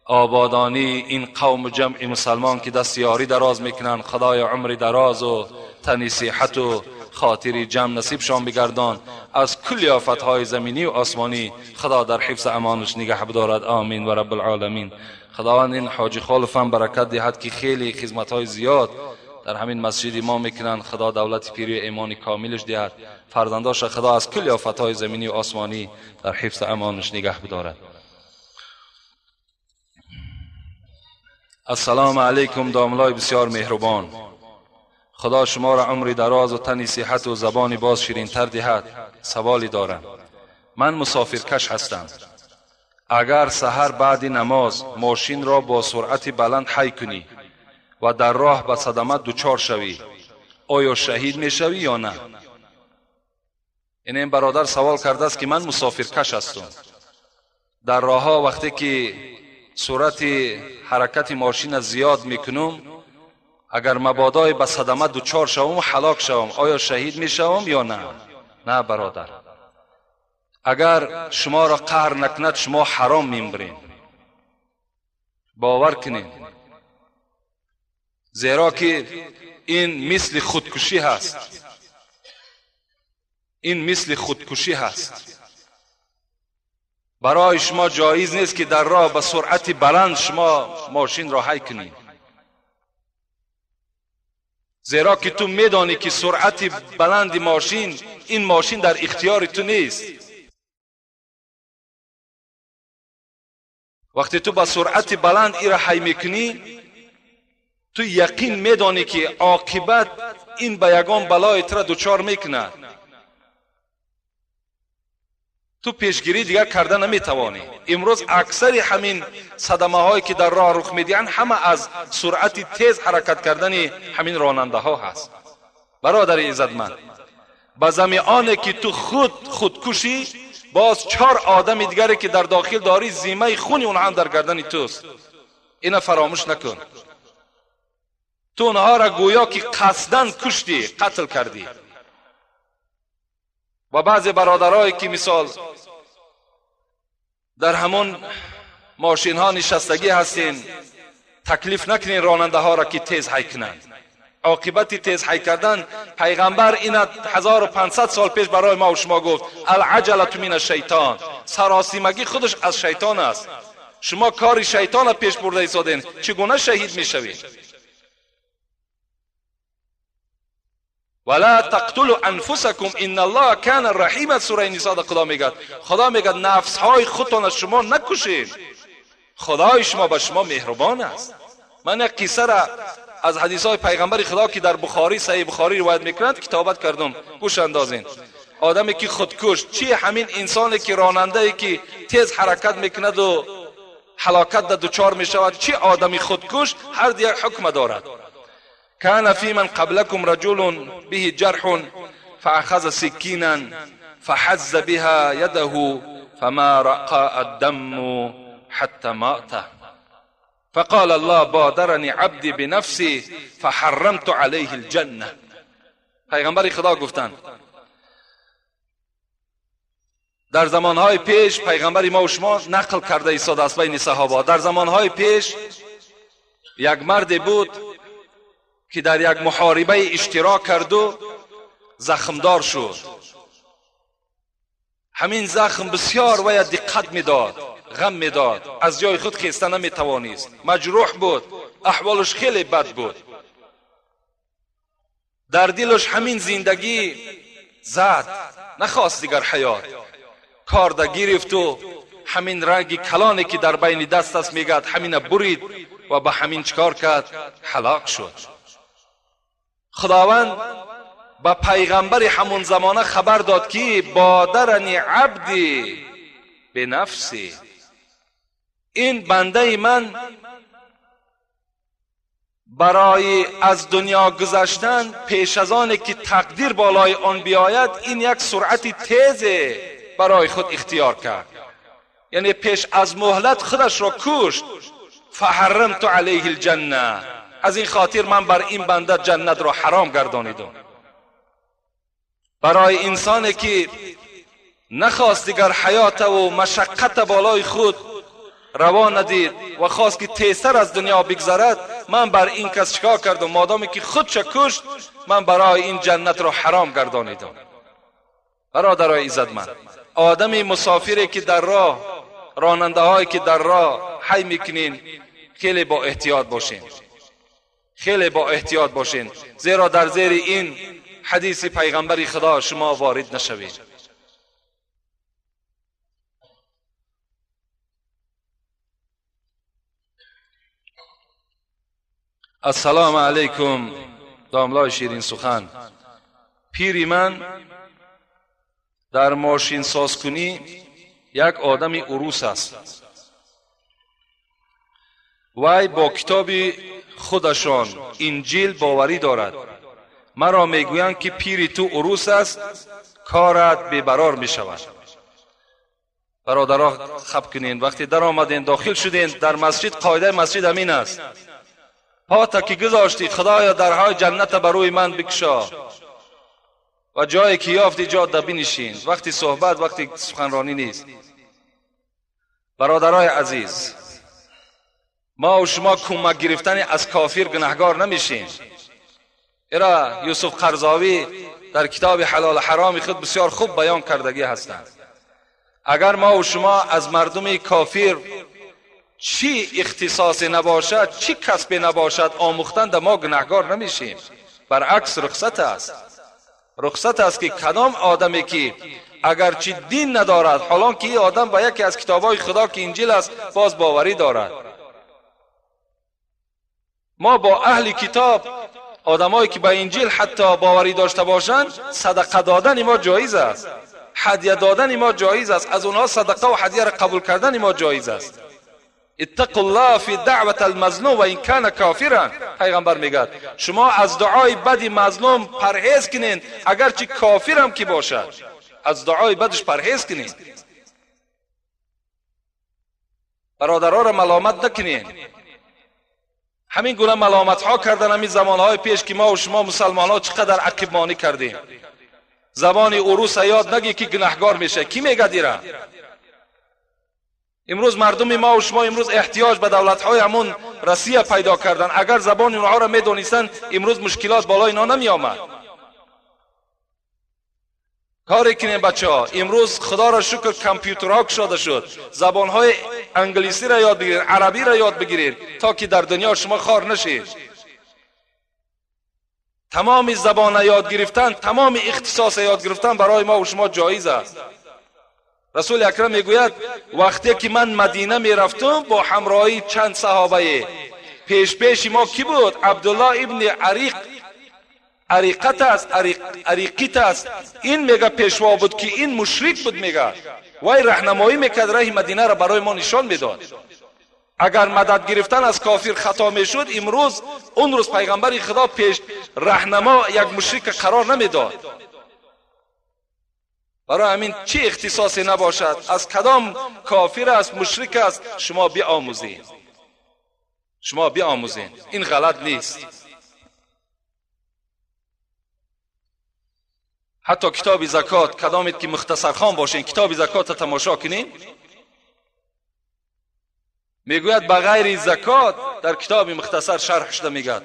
آبادانی این قوم جمع مسلمان که دست یاری دراز میکنن، خدای عمر دراز و تنی صحت و خاطری جمع نصیبشان بگردان. از کل آفتهای زمینی و آسمانی خدا در حفظ امانش نگه بدارد. آمین و رب العالمین. خداوند این حاجی خالف هم برکت دهد که خیلی خدمتهای زیاد در همین مسجد ما میکنن. خدا دولت پیری ایمان کاملش دهد. فرزنداش خدا از کل آفتهای زمینی و آسمانی در حفظ امانش نگه بدارد. السلام علیکم داملای بسیار مهربان، خدا شما را عمری دراز و تنی صحت و زبانی باز شیرین تر دهد. سوالی دارم، من مسافرکش هستم. اگر سحر بعد نماز ماشین را با سرعت بلند حی کنی و در راه به صدمه دچار شوی، آیا شهید میشوی یا نه؟ این برادر سوال کرده است که من مسافرکش هستم، در راه ها وقتی که سرعت حرکت ماشین زیاد میکنم، اگر مبادای به صدمه دچار شوم و هلاک شوم، آیا شهید میشوم یا نه؟ نه برادر، اگر شما را قهر نکند شما حرام میبرین، باور کنین، زیرا که این مثل خودکشی هست. این مثل خودکشی هست. برای شما جایز نیست که در راه به سرعت بلند شما ماشین را حی کنید، زیرا که تو میدانی که سرعت بلند ماشین، این ماشین در اختیار تو نیست. وقتی تو با سرعت بلند ای را حی میکنی، تو یقین میدانی که عاقبت این به یگان بلای تو را دچار میکند. تو پیشگیری دیگر کرده نمیتوانی. امروز اکثر همین صدمه هایی که در راه رخ میدهند همه از سرعت تیز حرکت کردن همین راننده ها هست. برادر عزتمند، به زمیانه که تو خود خودکشی، باز 4 آدم دیگری که در داخل داری زیمه خونی اونها هم در گردن توست. اینا فراموش نکن. تو اونها را گویا که قصداً کشتی، قتل کردی. و بعضی برادرایی که مثال در همون ماشین ها نشستگی هستین، تکلیف نکنین راننده ها را که تیز حی کنند. عاقبت تیز حی کردن، پیغمبر این 1500 سال پیش برای ما و شما گفت العجله من الشیطان، سراسیمگی خودش از شیطان است. شما کاری شیطان را پیش برده ایستادین، چگونه شهید میشوید؟ ولا تقتلوا انفسکم ان الله کان رحیما. سوره نساء خدا میگه، خدا میگه نفس های خودتان از شما نکشین، خدای شما به شما مهربان است. من یک قصه را از حدیث های پیغمبر خدا که در بخاری، صحیح بخاری روایت میکنند کتابت کردم، گوش اندازین. آدمی که خودکش، چی همین انسانی که راننده ای که تیز حرکت میکند و هلاکت در دچار میشود، چی آدمی خودکش، هر یک حکم دارد. كان في من قبلكم رجل به جرح فأخذ سكينا فحز بها يده فما رقى الدم حتى مات فقال الله بادرني عبدي بنفسي فحرمت عليه الجنة. پیغمبر خدا گفتند در زمانهای پیش، پیغمبر ما و شما نقل کرده ایستاده است بین صحابه، در زمانهای پیش یک مرد بود که در یک محاربه اشتراک کرد و زخمدار شد. همین زخم بسیار وی دقت میداد، غم میداد، از جای خود خیسته نمیتوانست، مجروح بود، احوالش خیلی بد بود. در دلش همین زندگی زد، نخواست دیگر حیات. کار ده گرفت و همین رنگ کلانی که در بین دست است میگد همین برید و به همین چکار کرد؟ هلاک شد. خداوند به پیغمبر همون زمانه خبر داد که بادرنی عبدی به نفسی، این بنده من برای از دنیا گذشتن پیش از آن که تقدیر بالای آن بیاید، این یک سرعت تیز برای خود اختیار کرد، یعنی پیش از مهلت خودش را کشت. فحرمت علیه الجنه، از این خاطر من بر این بنده جنت را حرام گردانیدم. برای انسانی که نخواست دیگر حیات و مشقت بالای خود روا ندید و خواست که تیزتر از دنیا بگذرد، من بر این کس چیکار کردم؟ مادامی که خودش کشت، من برای این جنت را حرام گردانیدم. برادرای عزتمند، آدم مسافری که در راه، راننده هایی که در راه حی میکنین، خیلی با احتیاط باشین، خیلی با احتیاط باشین، زیرا در زیر این حدیث پیغمبر خدا شما وارد نشوید. السلام علیکم داملای شیرین سخن. پیری من در ماشین سازکنی یک آدم عروس است. وی با کتاب خودشان انجیل باوری دارد. مرا میگویند که پیری تو عروس است، کارت بیبرار میشود. برادرها خب کنین، وقتی در آمدین داخل شدین در مسجد، قاعده مسجد همین است، پا که گذاشتی خدایا درهای جنت بروی من بکشا و جایی که یافتی جا بنشین. وقتی صحبت، وقتی سخنرانی نیست. برادرای عزیز، ما و شما کمک گرفتن از کافر گناهگار نمیشیم. ایرا یوسف قرضاوی در کتاب حلال حرام خود بسیار خوب بیان کردگی هستند. اگر ما و شما از مردم کافر چی اختصاصی نباشد، چی کسبی نباشد، آموختن در ما گناهگار نمیشیم. برعکس رخصت است، رخصت است که کدام آدمی که اگرچه دین ندارد، حالان که این آدم با یکی از کتابهای خدا که انجیل است باز باوری دارد. ما با اهل کتاب، آدمایی که به انجیل حتی باوری داشته باشند، صدقه دادن ما جایز است، هدیه دادن ما جایز است، از اونها صدقه و هدیه را قبول کردن ما جایز است. اتقوا الله فی دعوت المظلوم و این کان کافرا. پیغمبر میگه شما از دعای بد مظلوم پرهیز کنین، اگرچه کافرم که باشد از دعای بدش پرهیز کنین. برادرها را ملامت نکنین. همین گونه ملامت ها کردن همین زمان های پیش که ما و شما مسلمان ها چقدر عقب مانی کردیم. زبان عروس یاد نگی که گناهگار میشه. کی میگه دیره؟ امروز مردم ما و شما امروز احتیاج به دولت های همون روسیه پیدا کردن. اگر زبان اونها را میدونستن امروز مشکلات بالای اینا نمی آمد. کاری کنیم بچه ها، امروز خدا را شکر کامپیوترها گشاده شد، زبان های انگلیسی را یاد بگیرید، عربی را یاد بگیرید تا که در دنیا شما خار نشید. تمام زبان یاد گرفتن، تمام اختصاص یاد گرفتن برای ما و شما جایز است. رسول اکرم میگوید وقتی که من مدینه میرفتم با همراهی چند صحابه، پیش پیش ما کی بود؟ عبدالله ابن عریق، عریقت است، عریقیت است. این میگه پیشوا بود که این مشرک بود، میگه وای راهنمایی میکرد، راه مدینه را برای ما نشان میداد. اگر مدد گرفتن از کافر خطا میشد، امروز اون روز پیغمبر خدا پیش راهنما یک مشرک قرار نمیداد. برای همین چی اختصاصی نباشد، از کدام کافر است، مشرک است، شما بیاموزین، شما بیاموزین، این غلط نیست. حتی کتاب زکات، کدامید که مختصر خان باشین کتاب زکات تماشا کنین، میگوید بغیر زکات، در کتاب مختصر شرح شده میگد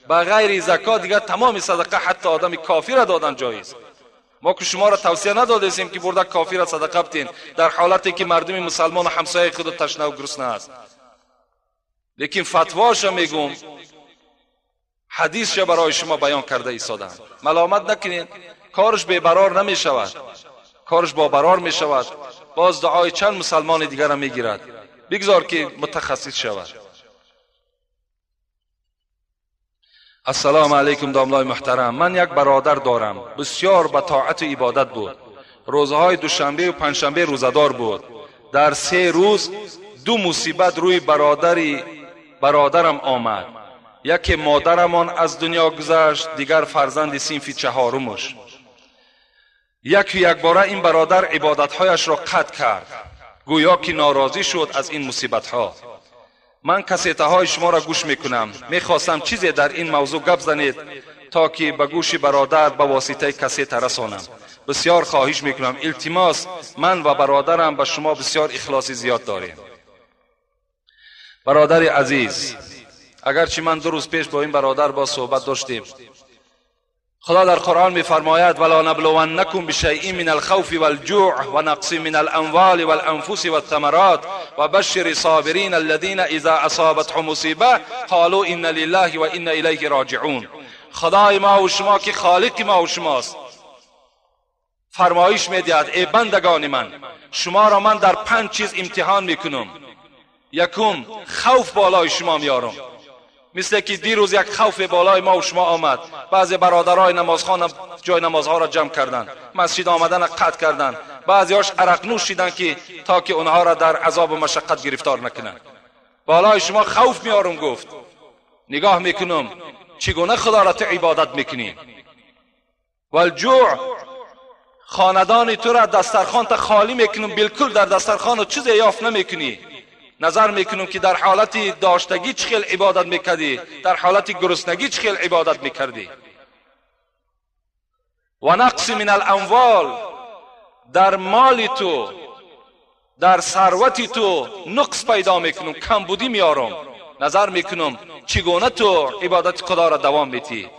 بغیر زکات دیگر تمام صدقه حتی آدم کافر دادن جایز. ما که شما را توصیه ندادیم که برده کافر صدقه بتین در حالتی که مردم مسلمان و همسایه خود تشنه و گرسنه است، لیکن فتواش میگم، حدیثش برای شما بیان کرده ایستادم. ملامت نکنین، کارش بی برار نمی شود، کارش با برار می شود. باز دعای چند مسلمان دیگر را می گیرد، بگذار که متخصص شود. السلام علیکم داملای محترم، من یک برادر دارم، بسیار به طاعت و عبادت بود، روزهای دوشنبه و پنجشنبه روزدار بود. در 3 روز 2 مصیبت روی برادرم آمد. یکی مادرمان از دنیا گذشت، دیگر فرزند صنف 4مش. یک باره این برادر عبادتهایش را قطع کرد، گویا که ناراضی شد از این مصیبتها. من کسیته های شما را گوش میکنم، میخواستم چیزی در این موضوع گپ زنید تا که به گوش برادر به واسطه کسیته رسانم. بسیار خواهش میکنم، التماس، من و برادرم به شما بسیار اخلاصی زیاد داریم. برادر عزیز، اگرچه من 2 روز پیش با این برادر با صحبت داشتیم، خدا در قرآن میفرماید ولا نبلونکم بشیء من الخوف والجوع ونقص من الاموال والانفس والثمرات وبشر الصابرین الذين اذا اصابتهم مصیبه قالوا انا لله وانا الیه راجعون. خدای ما و شما که خالق ما و شماست فرمایش میدهد ای بندگان من، شما را من در 5 چیز امتحان میکنم. یکم، خوف بالای شما میارم، مثل که دیروز یک خوف بالای ما و شما آمد، بعضی برادرای نمازخوان جای نمازها را جمع کردند، مسجد آمدن را قطع کردند، بعضیاش عرق نوشیدند که تا که اونها را در عذاب و مشقت گرفتار نکنند. بالای شما خوف میارم، گفت نگاه میکنم چگونه خدا را تو عبادت میکنی. والجوع، خاندان تو را دسترخوان تا خالی میکنم، بالکل در دسترخوان چیزی یافت نمیکنی. نظر میکنم که در حالت داشتگی چه خیل عبادت میکردی، در حالت گرسنگی چه خیل عبادت میکردی. و نقص من الاموال، در مال تو، در ثروت تو نقص پیدا میکنم، کمبودی میارم. نظر میکنم چگونه تو عبادت خدا را دوام میتی.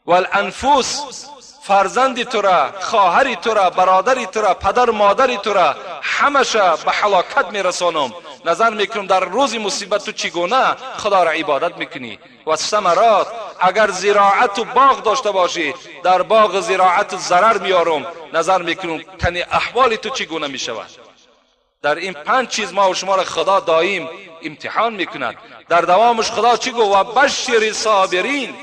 والانفس، فرزند تو را، خواهر تو را، برادر تو را، پدر مادر تو را همشه به هلاکت میرسانم. نظر میکنم در روز مصیبت تو چگونه خدا را عبادت میکنی. و ثمرات، اگر زراعت و باغ داشته باشی در باغ زراعت ضرر میارم. نظر میکنم کنی احوال تو چگونه میشود. در این 5 چیز ما و شما را خدا دائم امتحان میکند. در دوامش خدا چی گفت؟ و بشر صابرین،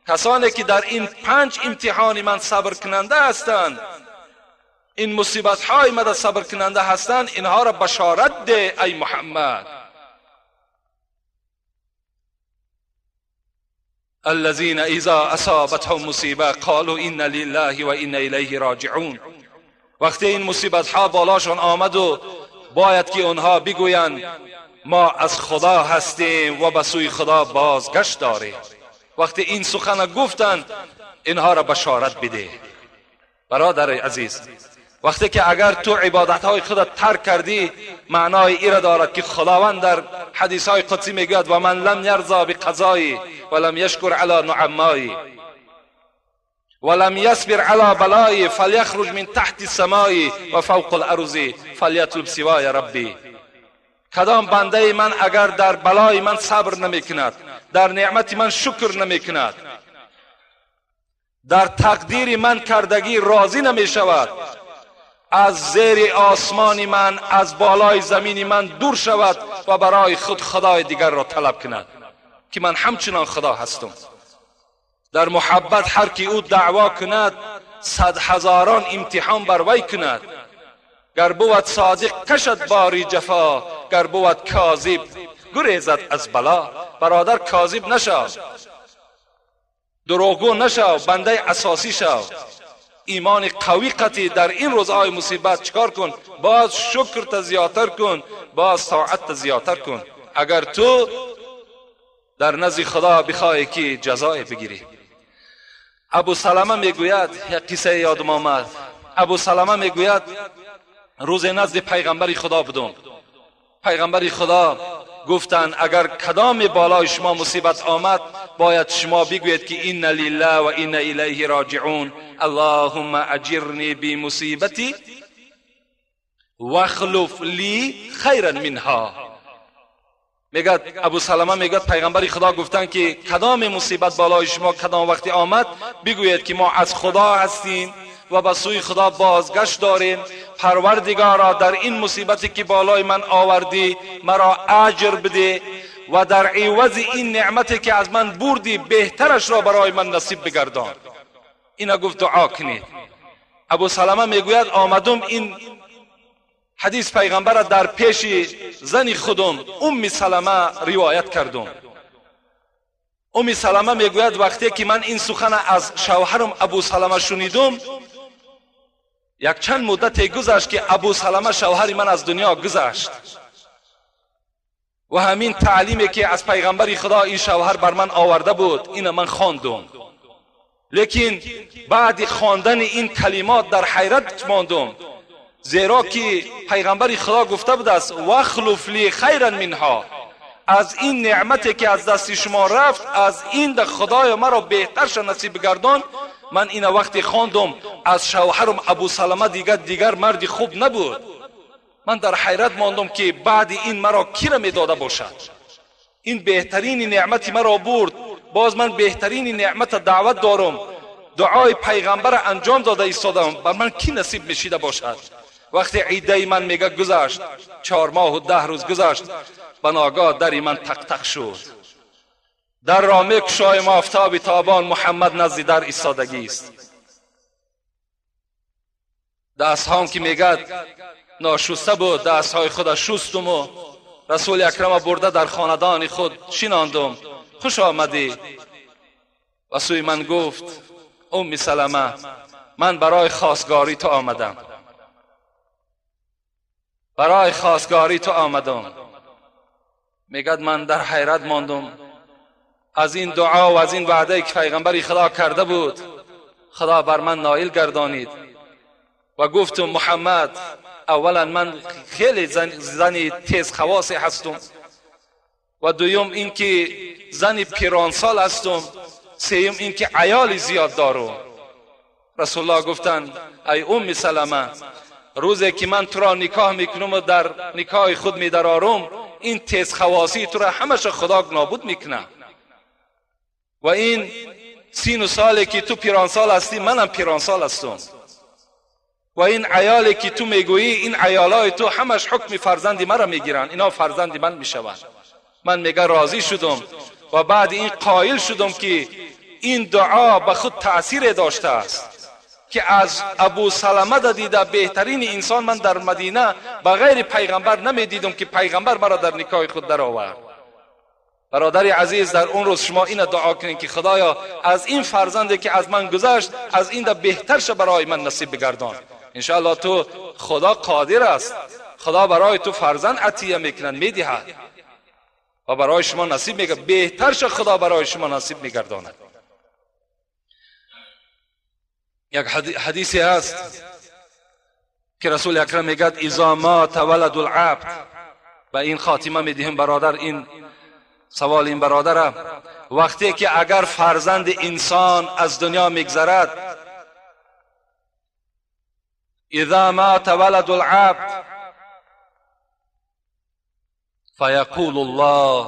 کسانی که در این 5 امتحان من صبر کننده هستند، این مصیبت های من صبر کننده هستند، اینها را بشارت ده ای محمد. الذين اذا اصابتهم مصیبه قالوا انا لله و انا الیه راجعون. وقتی این مصیبت ها بالاشان آمد و باید که اونها بگویند ما از خدا هستیم و به سوی خدا بازگشت داریم. وقتی این سخن گفتند اینها را بشارت بده. برادر عزیز، وقتی که اگر تو عبادت های خودت ترک کردی، معنای ای را دارد که خداوند در حدیث های قدسی میگوید و من لم یرضا بقضایی و لم یشکر علی نعمایی و لم یصبر علی بلایی فلیخرج من تحت السماء و فوق الارض فلیطلب سوای ربی. کدام بنده من اگر در بلای من صبر نمی کند، در نعمت من شکر نمی کند در تقدیر من کردگی راضی نمی شود، از زیر آسمان من، از بالای زمین من دور شود و برای خود خدای دیگر را طلب کند که من همچنان خدا هستم. در محبت هر کی او دعوا کند، صد هزاران امتحان بر وی کند. گر بود صادق کشد باری جفا، گر بود کاذب گریزد از بلا. برادر کاذب نشو، دروغگو نشو، بنده اساسی شو. ایمان قوی قطعی در این روزهای مصیبت چکار کن؟ باز شکر تا زیادتر کن، باز طاعت تا زیادتر کن، اگر تو در نزد خدا بخواهی که جزای بگیری. ابو سلمه میگوید، یک قصه یادم آمد. ابو سلمه میگوید روز نزد پیغمبر خدا بودم. پیغمبر خدا گفتند اگر کدام بالای شما مصیبت آمد، باید شما بگویید که این لله و این الیه راجعون، اللهم اجرنی بمصیبتی واخلف لی خیرا منها. میگد ابو سلمه، میگد پیغمبر خدا گفتند که کدام مصیبت بالای شما کدام وقتی آمد، بگویید که ما از خدا هستیم و به سوی خدا بازگشت داریم. پروردگارا در این مصیبتی که بالای من آوردی مرا اجر بده و در عوض این نعمتی که از من بردی بهترش را برای من نصیب بگردان. اینا گفت دعا کنید. ابو سلمه میگوید آمدم این حدیث پیغمبر را در پیش زن خودم ام سلمه روایت کردم. ام سلمه میگوید وقتی که من این سخن از شوهرم ابو سلمه شنیدم، یک چند مدت گذشت که ابو سلمه شوهر من از دنیا گذشت و همین تعلیمی که از پیغمبر خدا این شوهر بر من آورده بود این من خواندم. لیکن بعد خواندن این کلمات در حیرت ماندم، زیرا که پیغمبر خدا گفته بود است واخلف لی خیرا منها، از این نعمتی که از دست شما رفت از این در خدای مرا بهترش نصیب بگردان. من این وقتی خواندم از شوهرم ابو سلمه دیگر مردی خوب نبود. من در حیرت ماندم که بعد این مرا کی را میداده باشد؟ این بهترین نعمت مرا برد، باز من بهترین نعمت دعوت دارم، دعای پیغمبر انجام داده ایستادم، بر من کی نصیب میشیده باشد؟ وقتی عیده من میگه گذشت، 4 ماه و 10 روز گذشت، بناگاه در من تق تق شد. در را میکشایم آفتاب تابان، محمد نزد در ایستادگی است. دست هام که میگد ناشسته بود، دست های خود شستم و رسول اکرم برده در خاندان خود شناندم. خوش آمدی. و سوی من گفت ام سلمه، من برای خواستگاری تو آمدم، برای خواستگاری تو آمدم. میگد من در حیرت ماندم از این دعا و از این وعده که پیغمبر خدا کرده بود، خدا بر من نائل گردانید. و گفتم محمد، اولا من خیلی زن تیز خواصی هستم، و دویم اینکه زن پیرانسال هستم، سوم اینکه عیال زیاد دارم. رسول الله گفتند ای ام سلمه، روزی که من تو را نکاح میکنم و در نکاح خود میدرارم، این تیز خواصی تو را همش خدا نابود میکنه. و این سین و سالی که تو پیرانسال هستی، منم پیرانسال هستم. و این عیالی که تو میگویی، این عیالای تو همش حکم فرزندی مرا میگیرن، اینا فرزندی من میشوند. من میگه راضی شدم و بعد این قائل شدم که این دعا به خود تأثیر داشته است که از ابو سلمه دیده بهترین انسان من در مدینه بغیر پیغمبر نمیدیدم که پیغمبر مرا در نکاح خود در آورد. برادر عزیز، در اون روز شما این دعا کنید که خدایا از این فرزندی که از من گذشت، از این بهترش برای من نصیب بگردان. انشاءالله تو خدا قادر است، خدا برای تو فرزند عطیه میکنند، میدهد و برای شما نصیب میگه، بهترش خدا برای شما نصیب میگرداند. یک حدیثی هست که رسول اکرم میگد اذا مات ولد العبد، و این خاتمه میدهیم برادر، این سوال این برادره، وقتی که اگر فرزند انسان از دنیا میگذرد، اذا مات ولد العبد فیقول الله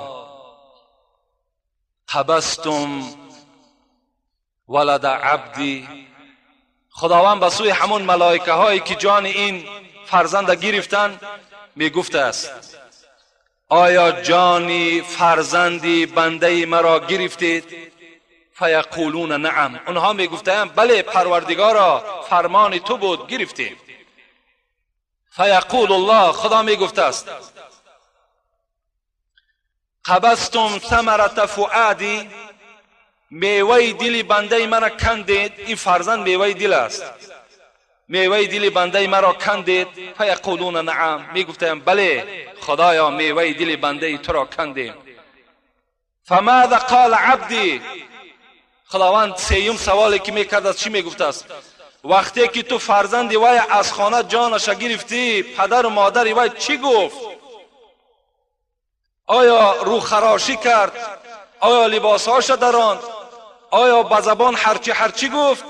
قبضتم ولد عبدی؟ خداوند به سوی همون ملائکه هایی که جان این فرزند گرفتن میگفته است آیا جانی فرزندی بنده مرا گرفتید؟ فیقولون نعم. اونها میگفتند بله پروردگارا، فرمان تو بود، گرفتیم. فیقول الله، خدا میگفته است قبضتم ثمرة فؤادی، میوه دل بنده مرا کندید. این فرزند میوه دل است، میوه دل بنده مرا کندید. فیقولون نعم، میگفتند بله خدایا میوه دل بنده تو را کندیم. فماذا قال عبدی؟ خداوند سیوم سوالی که میکرد از چی میگفت است؟ وقتی که تو فرزندی وی از خانه جانش گرفتی، پدر و مادر وی چی گفت؟ آیا رو خراشی کرد؟ آیا لباسهاش دراند؟ آیا به زبان هرچی گفت؟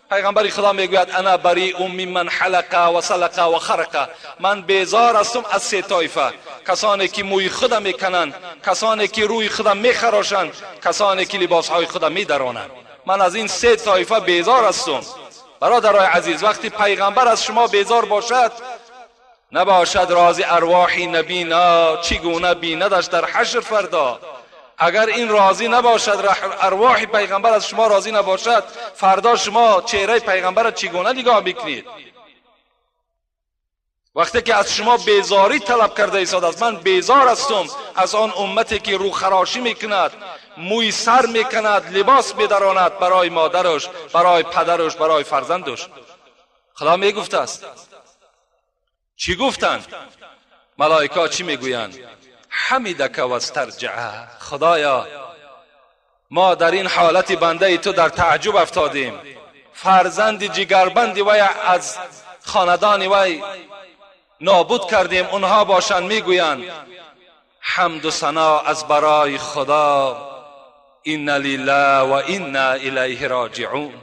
پیغمبر خدا میگوید انا بریء ممن حلق و سلق و خرق. من بیزار هستم از سه طایفه: کسانی که موی خود میکنند، کسانی که روی خود میخراشند، کسانی که لباسهای خود میدرانند. من از این سه طایفه بیزار هستم. برادرای عزیز، وقتی پیغمبر از شما بیزار باشد، نباشد راز ارواح نبینا چگونه بیندش در حشر فردا. اگر این راضی نباشد، ارواح پیغمبر از شما راضی نباشد، فردا شما چهره پیغمبر را چگونه نگاه میکنید؟ وقتی که از شما بیزاری طلب کرده ایستاد است، من بیزار هستم از آن امتی که رو خراشی میکند، موی سر میکند، لباس میدراند برای مادرش، برای پدرش، برای فرزندش. خدا میگفت است. چی گفتند؟ ملائکه چی میگویند؟ حمیدک و استرجعه. خدایا ما در این حالت بنده تو در تعجب افتادیم. فرزند جگربندی وی از خاندان وی نابود کردیم. اونها باشند میگویند حمد و ثنا از برای خدا، انا لله و انا الیه راجعون.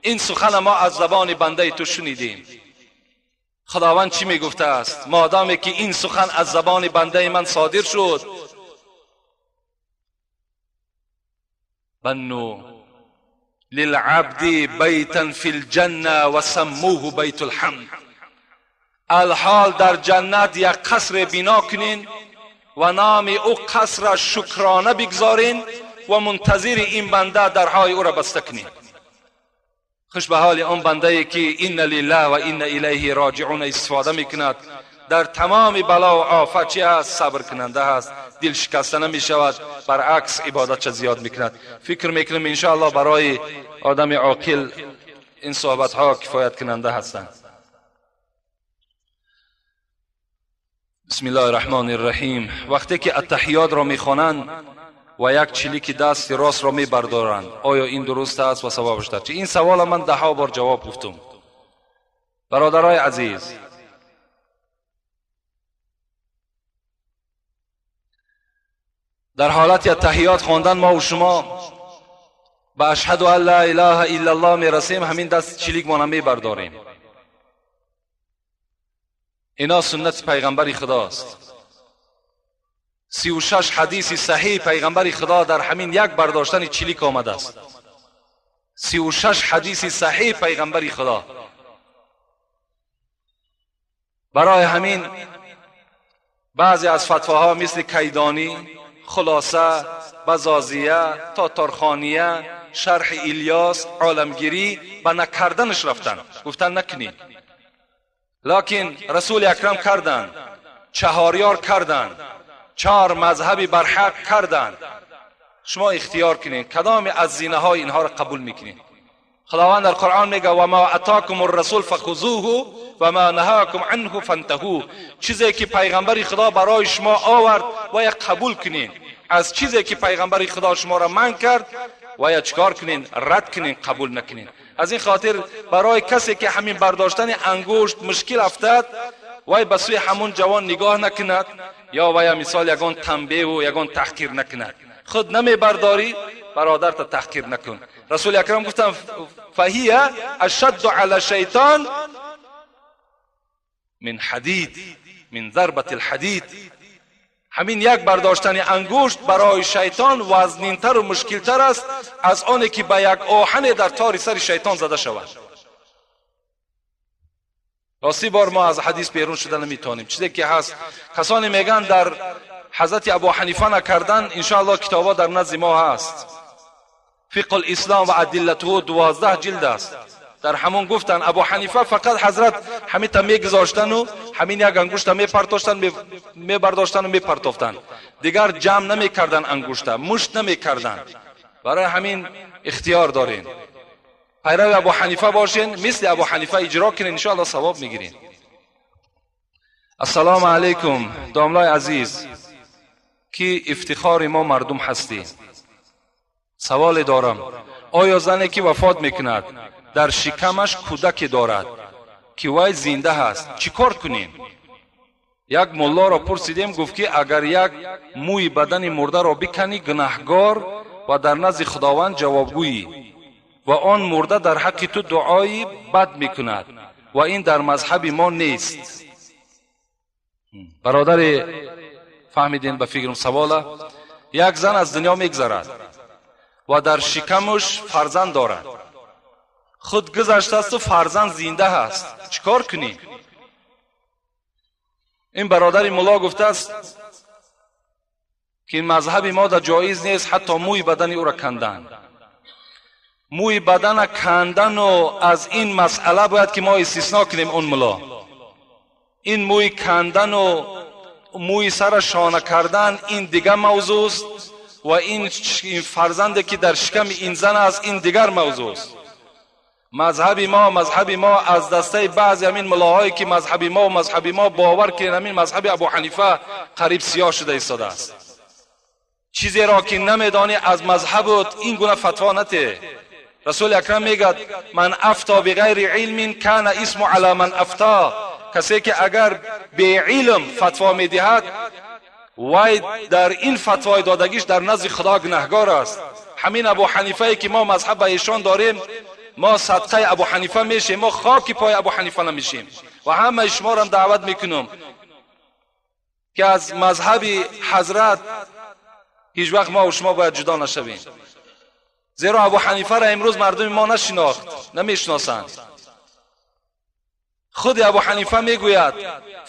این سخن ما از زبان بنده تو شنیدیم. خداوند چی میگفته است؟ مادامی که این سخن از زبان بنده من صادر شد، بنو للعبد بیتا فی الجنه و سموه بیت الحمد. الحال در جنت یک قصر بنا کنین و نام او قصر شکرانه بگذارین و منتظر این بنده درهای او را بسته کنین. خوش به حال آن بنده ای که ان لله و ان الیه راجعون استفاده میکند. در تمام بلا و آفت چی هست؟ صبر کننده هست، دل شکسته نمی شود، برعکس عبادت چه زیاد میکند. فکر میکنم انشاءالله برای آدم عاقل این صحبت ها کفایت کننده هستند. بسم الله الرحمن الرحیم. وقتی که التحیات را میخوانند و یک چلیک دست راست را میبردارند، آیا این درست است و ثوابش در چی؟ این سوال من ده ها بار جواب گفتم. برادرای عزیز، در حالت التحیات خواندن ما و شما به اشهد ان لا اله الا الله میرسیم، همین دست چلیک ما میبرداریم. اینا سنت پیغمبر خداست. 36 حدیث صحیح پیغمبر خدا در همین یک برداشتن چلیک آمده است. 36 حدیث صحیح پیغمبر خدا. برای همین بعضی از فتواها مثل کیدانی، خلاصه، بزازیه، تاتارخانیه، شرح الیاس، عالمگیری به نکردنش رفتن، گفتن نکنید. لکن رسول اکرم کردن، چهاریار کردن، چهار مذهبی برحق کردند. شما اختیار کنید کدام از زینه های اینها را قبول میکنید. خداوند در قرآن میگه و ما اتاکم الرسول فخذوه و ما نهاکم عنه فانتهوا. چیزی که پیغمبر خدا برای شما آورد باید قبول کنین. از چیزی که پیغمبر خدا شما را منع کرد باید چکار کنین؟ رد کنین، قبول نکنین. از این خاطر برای کسی که همین برداشتن انگشت مشکل افتاد، وای به سوی همون جوان نگاه نکند، یا وای مثال یگان تنبیه و یگان تحقیر نکند. خود نمی برداری، برادر تا تحقیر نکن. رسول اکرم گفتن فهی اشد علی شیطان من حدید، من ضربت الحدید. Ҳамин як бардоштани ангушт барои шайтон вазнинтар ва мушкилтар аст аз оне ки ба як оҳане дар тори сари шайтон зада шавад. Рости бор мо аз ҳадис берун шуда наметавонем. Чизе ки ҳаст, касоне мегӯянд дар ҳазрати Абу Ҳанифа накардан, иншоаллоҳ китобҳо дар назди мо ҳаст. Фиқҳ алислом ва адиллатуҳу 12 ҷилд аст. Дар ҳамон гуфтанд Абу Ҳанифа фақат ҳазрат ҳамита мегузоштану ҳамин як ангушта мепартоштан, мебардоштану мепартофтанд. Дигар ҷамъ намекарданд ангушта, мушт намекарданд. Барои ҳамин ихтиёр дорем. Пайрави Абу Ҳанифа бошен, мисли Абу Ҳанифа иҷро кунен, иншоаллоҳ савоб мегирен. Ассалому алайкум, домлаи азиз, ки ифтихори мо мардум ҳастӣ. Саволе дорам. Оё зане ки вафот мекунад, дар шикамаш кӯдаке дорад, ки вай зинда ҳаст, чӣ кор кунем? Як муллоро пурсидем, гуфт ки агар як мӯи бадани мурдаро биканӣ, гунаҳгор ва дар назди Худованд ҷавобгӯӣ ва он мурда дар ҳаққи ту дуои бад мекунад ва ин дар мазҳаби мо нест. Бародаре, фаҳмидем ба фикрам савола. Як зан аз дунё мегзарад ва дар шикамаш фарзанд дорад. Худ гузаштааст ва фарзанд зинда ҳаст. Чӣ кор кунӣ? Ин бародари мулло гуфтааст ки мазҳаби мо дар ҷоиз нест ҳатто мӯи бадани ӯро кандан. Мӯи бадана кандану аз ин масъала бояд ки мо истисно кунем он мулло. Ин мӯи кандану мӯи сара шона кардан ин дигар мавзӯст ва ин фарзанде ки дар шиками ин зан аст ин дигар мавзӯст. Мазҳаби мо аз дастаи баъзе ҳамин муллоҳое ки мазҳаби мо бовар кунед, ҳамин мазҳаби Абу Ҳанифа қариб сиёҳ шуда истодааст. Чизеро ки намедонӣ аз мазҳабут ин гуна фатво нате. Расули акрам мегӯяд: ман афто биғайри илмин кана исму ала ман афто. Касе ки агар беилм фатво медиҳад, вай дар ин фатвои додагиш дар назди Худо гунаҳгор аст. Ҳамин Абу Ҳанифае ки мо мазҳаб ба эшон дорем, мо садқаи Абу Ҳанифа мешем, мо хоки пои Абу Ҳанифа намешем. Ва ҳамаи шуморо даъват мекунам ки аз мазҳаби ҳазрат ҳеҷ вақт мо шумо бояд ҷудо нашавем. Зеро Абу Ҳанифаро имрӯз мардуми мо нашинохт, намешиносанд. Худи Абу Ҳанифа мегӯяд: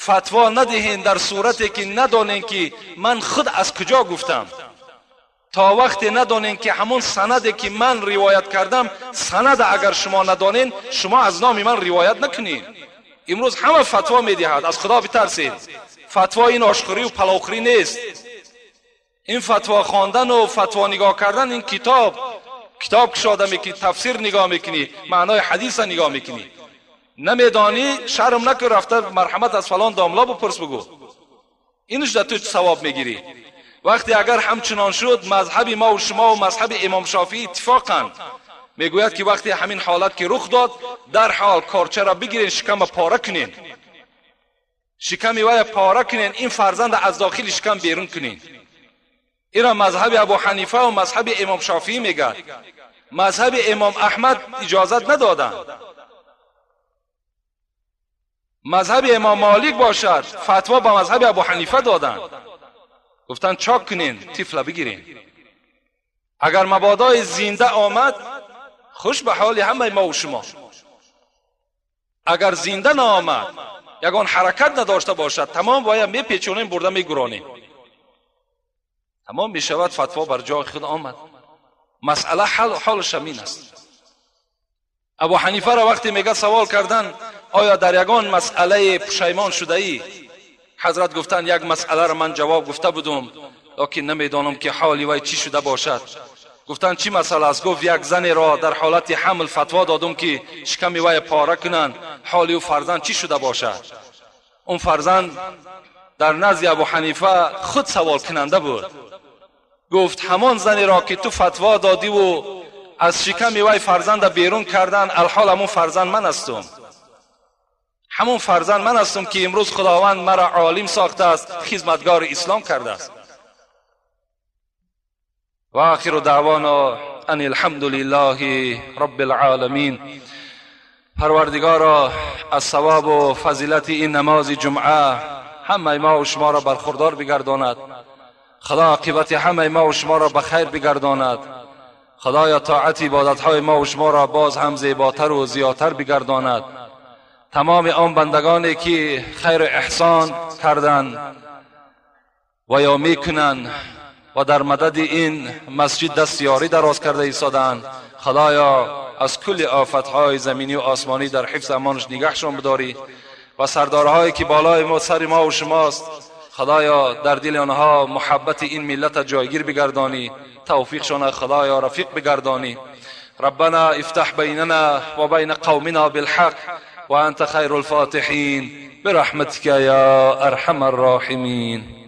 фатво надиҳен дар сурате ки надонен ки ман худ аз куҷо гуфтам. То вақте надонен ки ҳамон санаде ки ман ривоят кардам, санада агар шумо надонен, шумо аз номи ман ривоят накунед. Имрӯз ҳама фатво медиҳад, аз Худо битарсед. Фатво ин ошхӯрӣ ва паловхӯрӣ нест. Ин фатво хондан ва фатво нигоҳ кардан, ин китоб кушода мекунӣ, тафсир нигоҳ мекунӣ, маънои ҳадиса нигоҳ мекунӣ. Намедонӣ, шарм накун, рафта марҳамат аз фалон домла бипурс, бигӯ. Инаш дар ту савоб мегирӣ. Вақте агар ҳамчунон шуд, мазҳаби мо ва шумо ва мазҳаби имом Шофиӣ иттифоқанд. Мегӯяд ки вақте ҳамин ҳолат ки рух дод, дарҳол корчаро бигирен, шикама пора кунен, шиками вая пора кунен, ин фарзанда аз дохили шикам берун кунен. Ира мазҳаби Абу Ҳанифа ва мазҳаби имом Шофиӣ мегӯяд. Мазҳаби имом Аҳмад иҷозат надоданд. Мазҳаби имом Молик бошад, фатво ба мазҳаби Абу Ҳанифа доданд. Гуфтанд чок кунен, тифла бигирен. Агар мабодои зинда омад, хуш ба ҳоли ҳамаи мо ва шумо. Агар зинда наомад, ягон ҳаракат надошта бошад, тамом бояд мепечонем, бурда мегуронем. Тамом мешавад, фатво бар ҷои худ омад. Масъала ҳолаш ҳамин аст. Абу Ҳанифаро вақте мега савол кардан, оё дар ягон масъалаи пушаймон шудаӣ? Ҳазрат гуфтанд, як масъаларо ман ҷавоб гуфта будум, лекин намедонам ки ҳоли вай чӣ шуда бошад. Гуфтанд чӣ масъала аст? Гуфт як занеро дар ҳолати ҳамл фатво додум ки шиками вай пора кунанд, ҳоли ӯ фарзанд чӣ шуда бошад? Он фарзанд дар назди Абу Ҳанифа худ савол кунанда буд. Гуфт ҳамон занеро ки ту фатво додиву аз шиками вай фарзанда берун кардан, алҳол ҳамон фарзанд ман ҳастум. Ҳамон фарзанд ман ҳастум ки имрӯз Худованд маро олим сохтааст, хизматгори ислом кардааст. Ва охиру даъвона ан алҳамдулиллаҳи роббил оламин. Парвардигоро, аз савобу фазилати ин намози ҷумъа ҳамаи мо ва шуморо бархурдор бигардонад. خدا عاقبت همه ما و شما را به خیر بگرداند. خدایا طاعت عبادتهای ما و شما را باز هم زیباتر و زیادتر بگرداند. تمام آن بندگانی که خیر احسان کردند و یا میکنند و در مدد این مسجد دست یاری دراز کرده ایستادند، خدایا از کل آفتهای زمینی و آسمانی در حفظ امانش نگهشان بداری و سردارهایی که بالای ما سر ما و شماست، خدایا در دل آنها محبت این ملت جایگیر بگردانی، توفیقشان خدایا رفیق بگردانی. ربنا افتح بیننا و بین قومنا بالحق وانت خیر الفاتحین برحمتك یا ارحم الراحمین.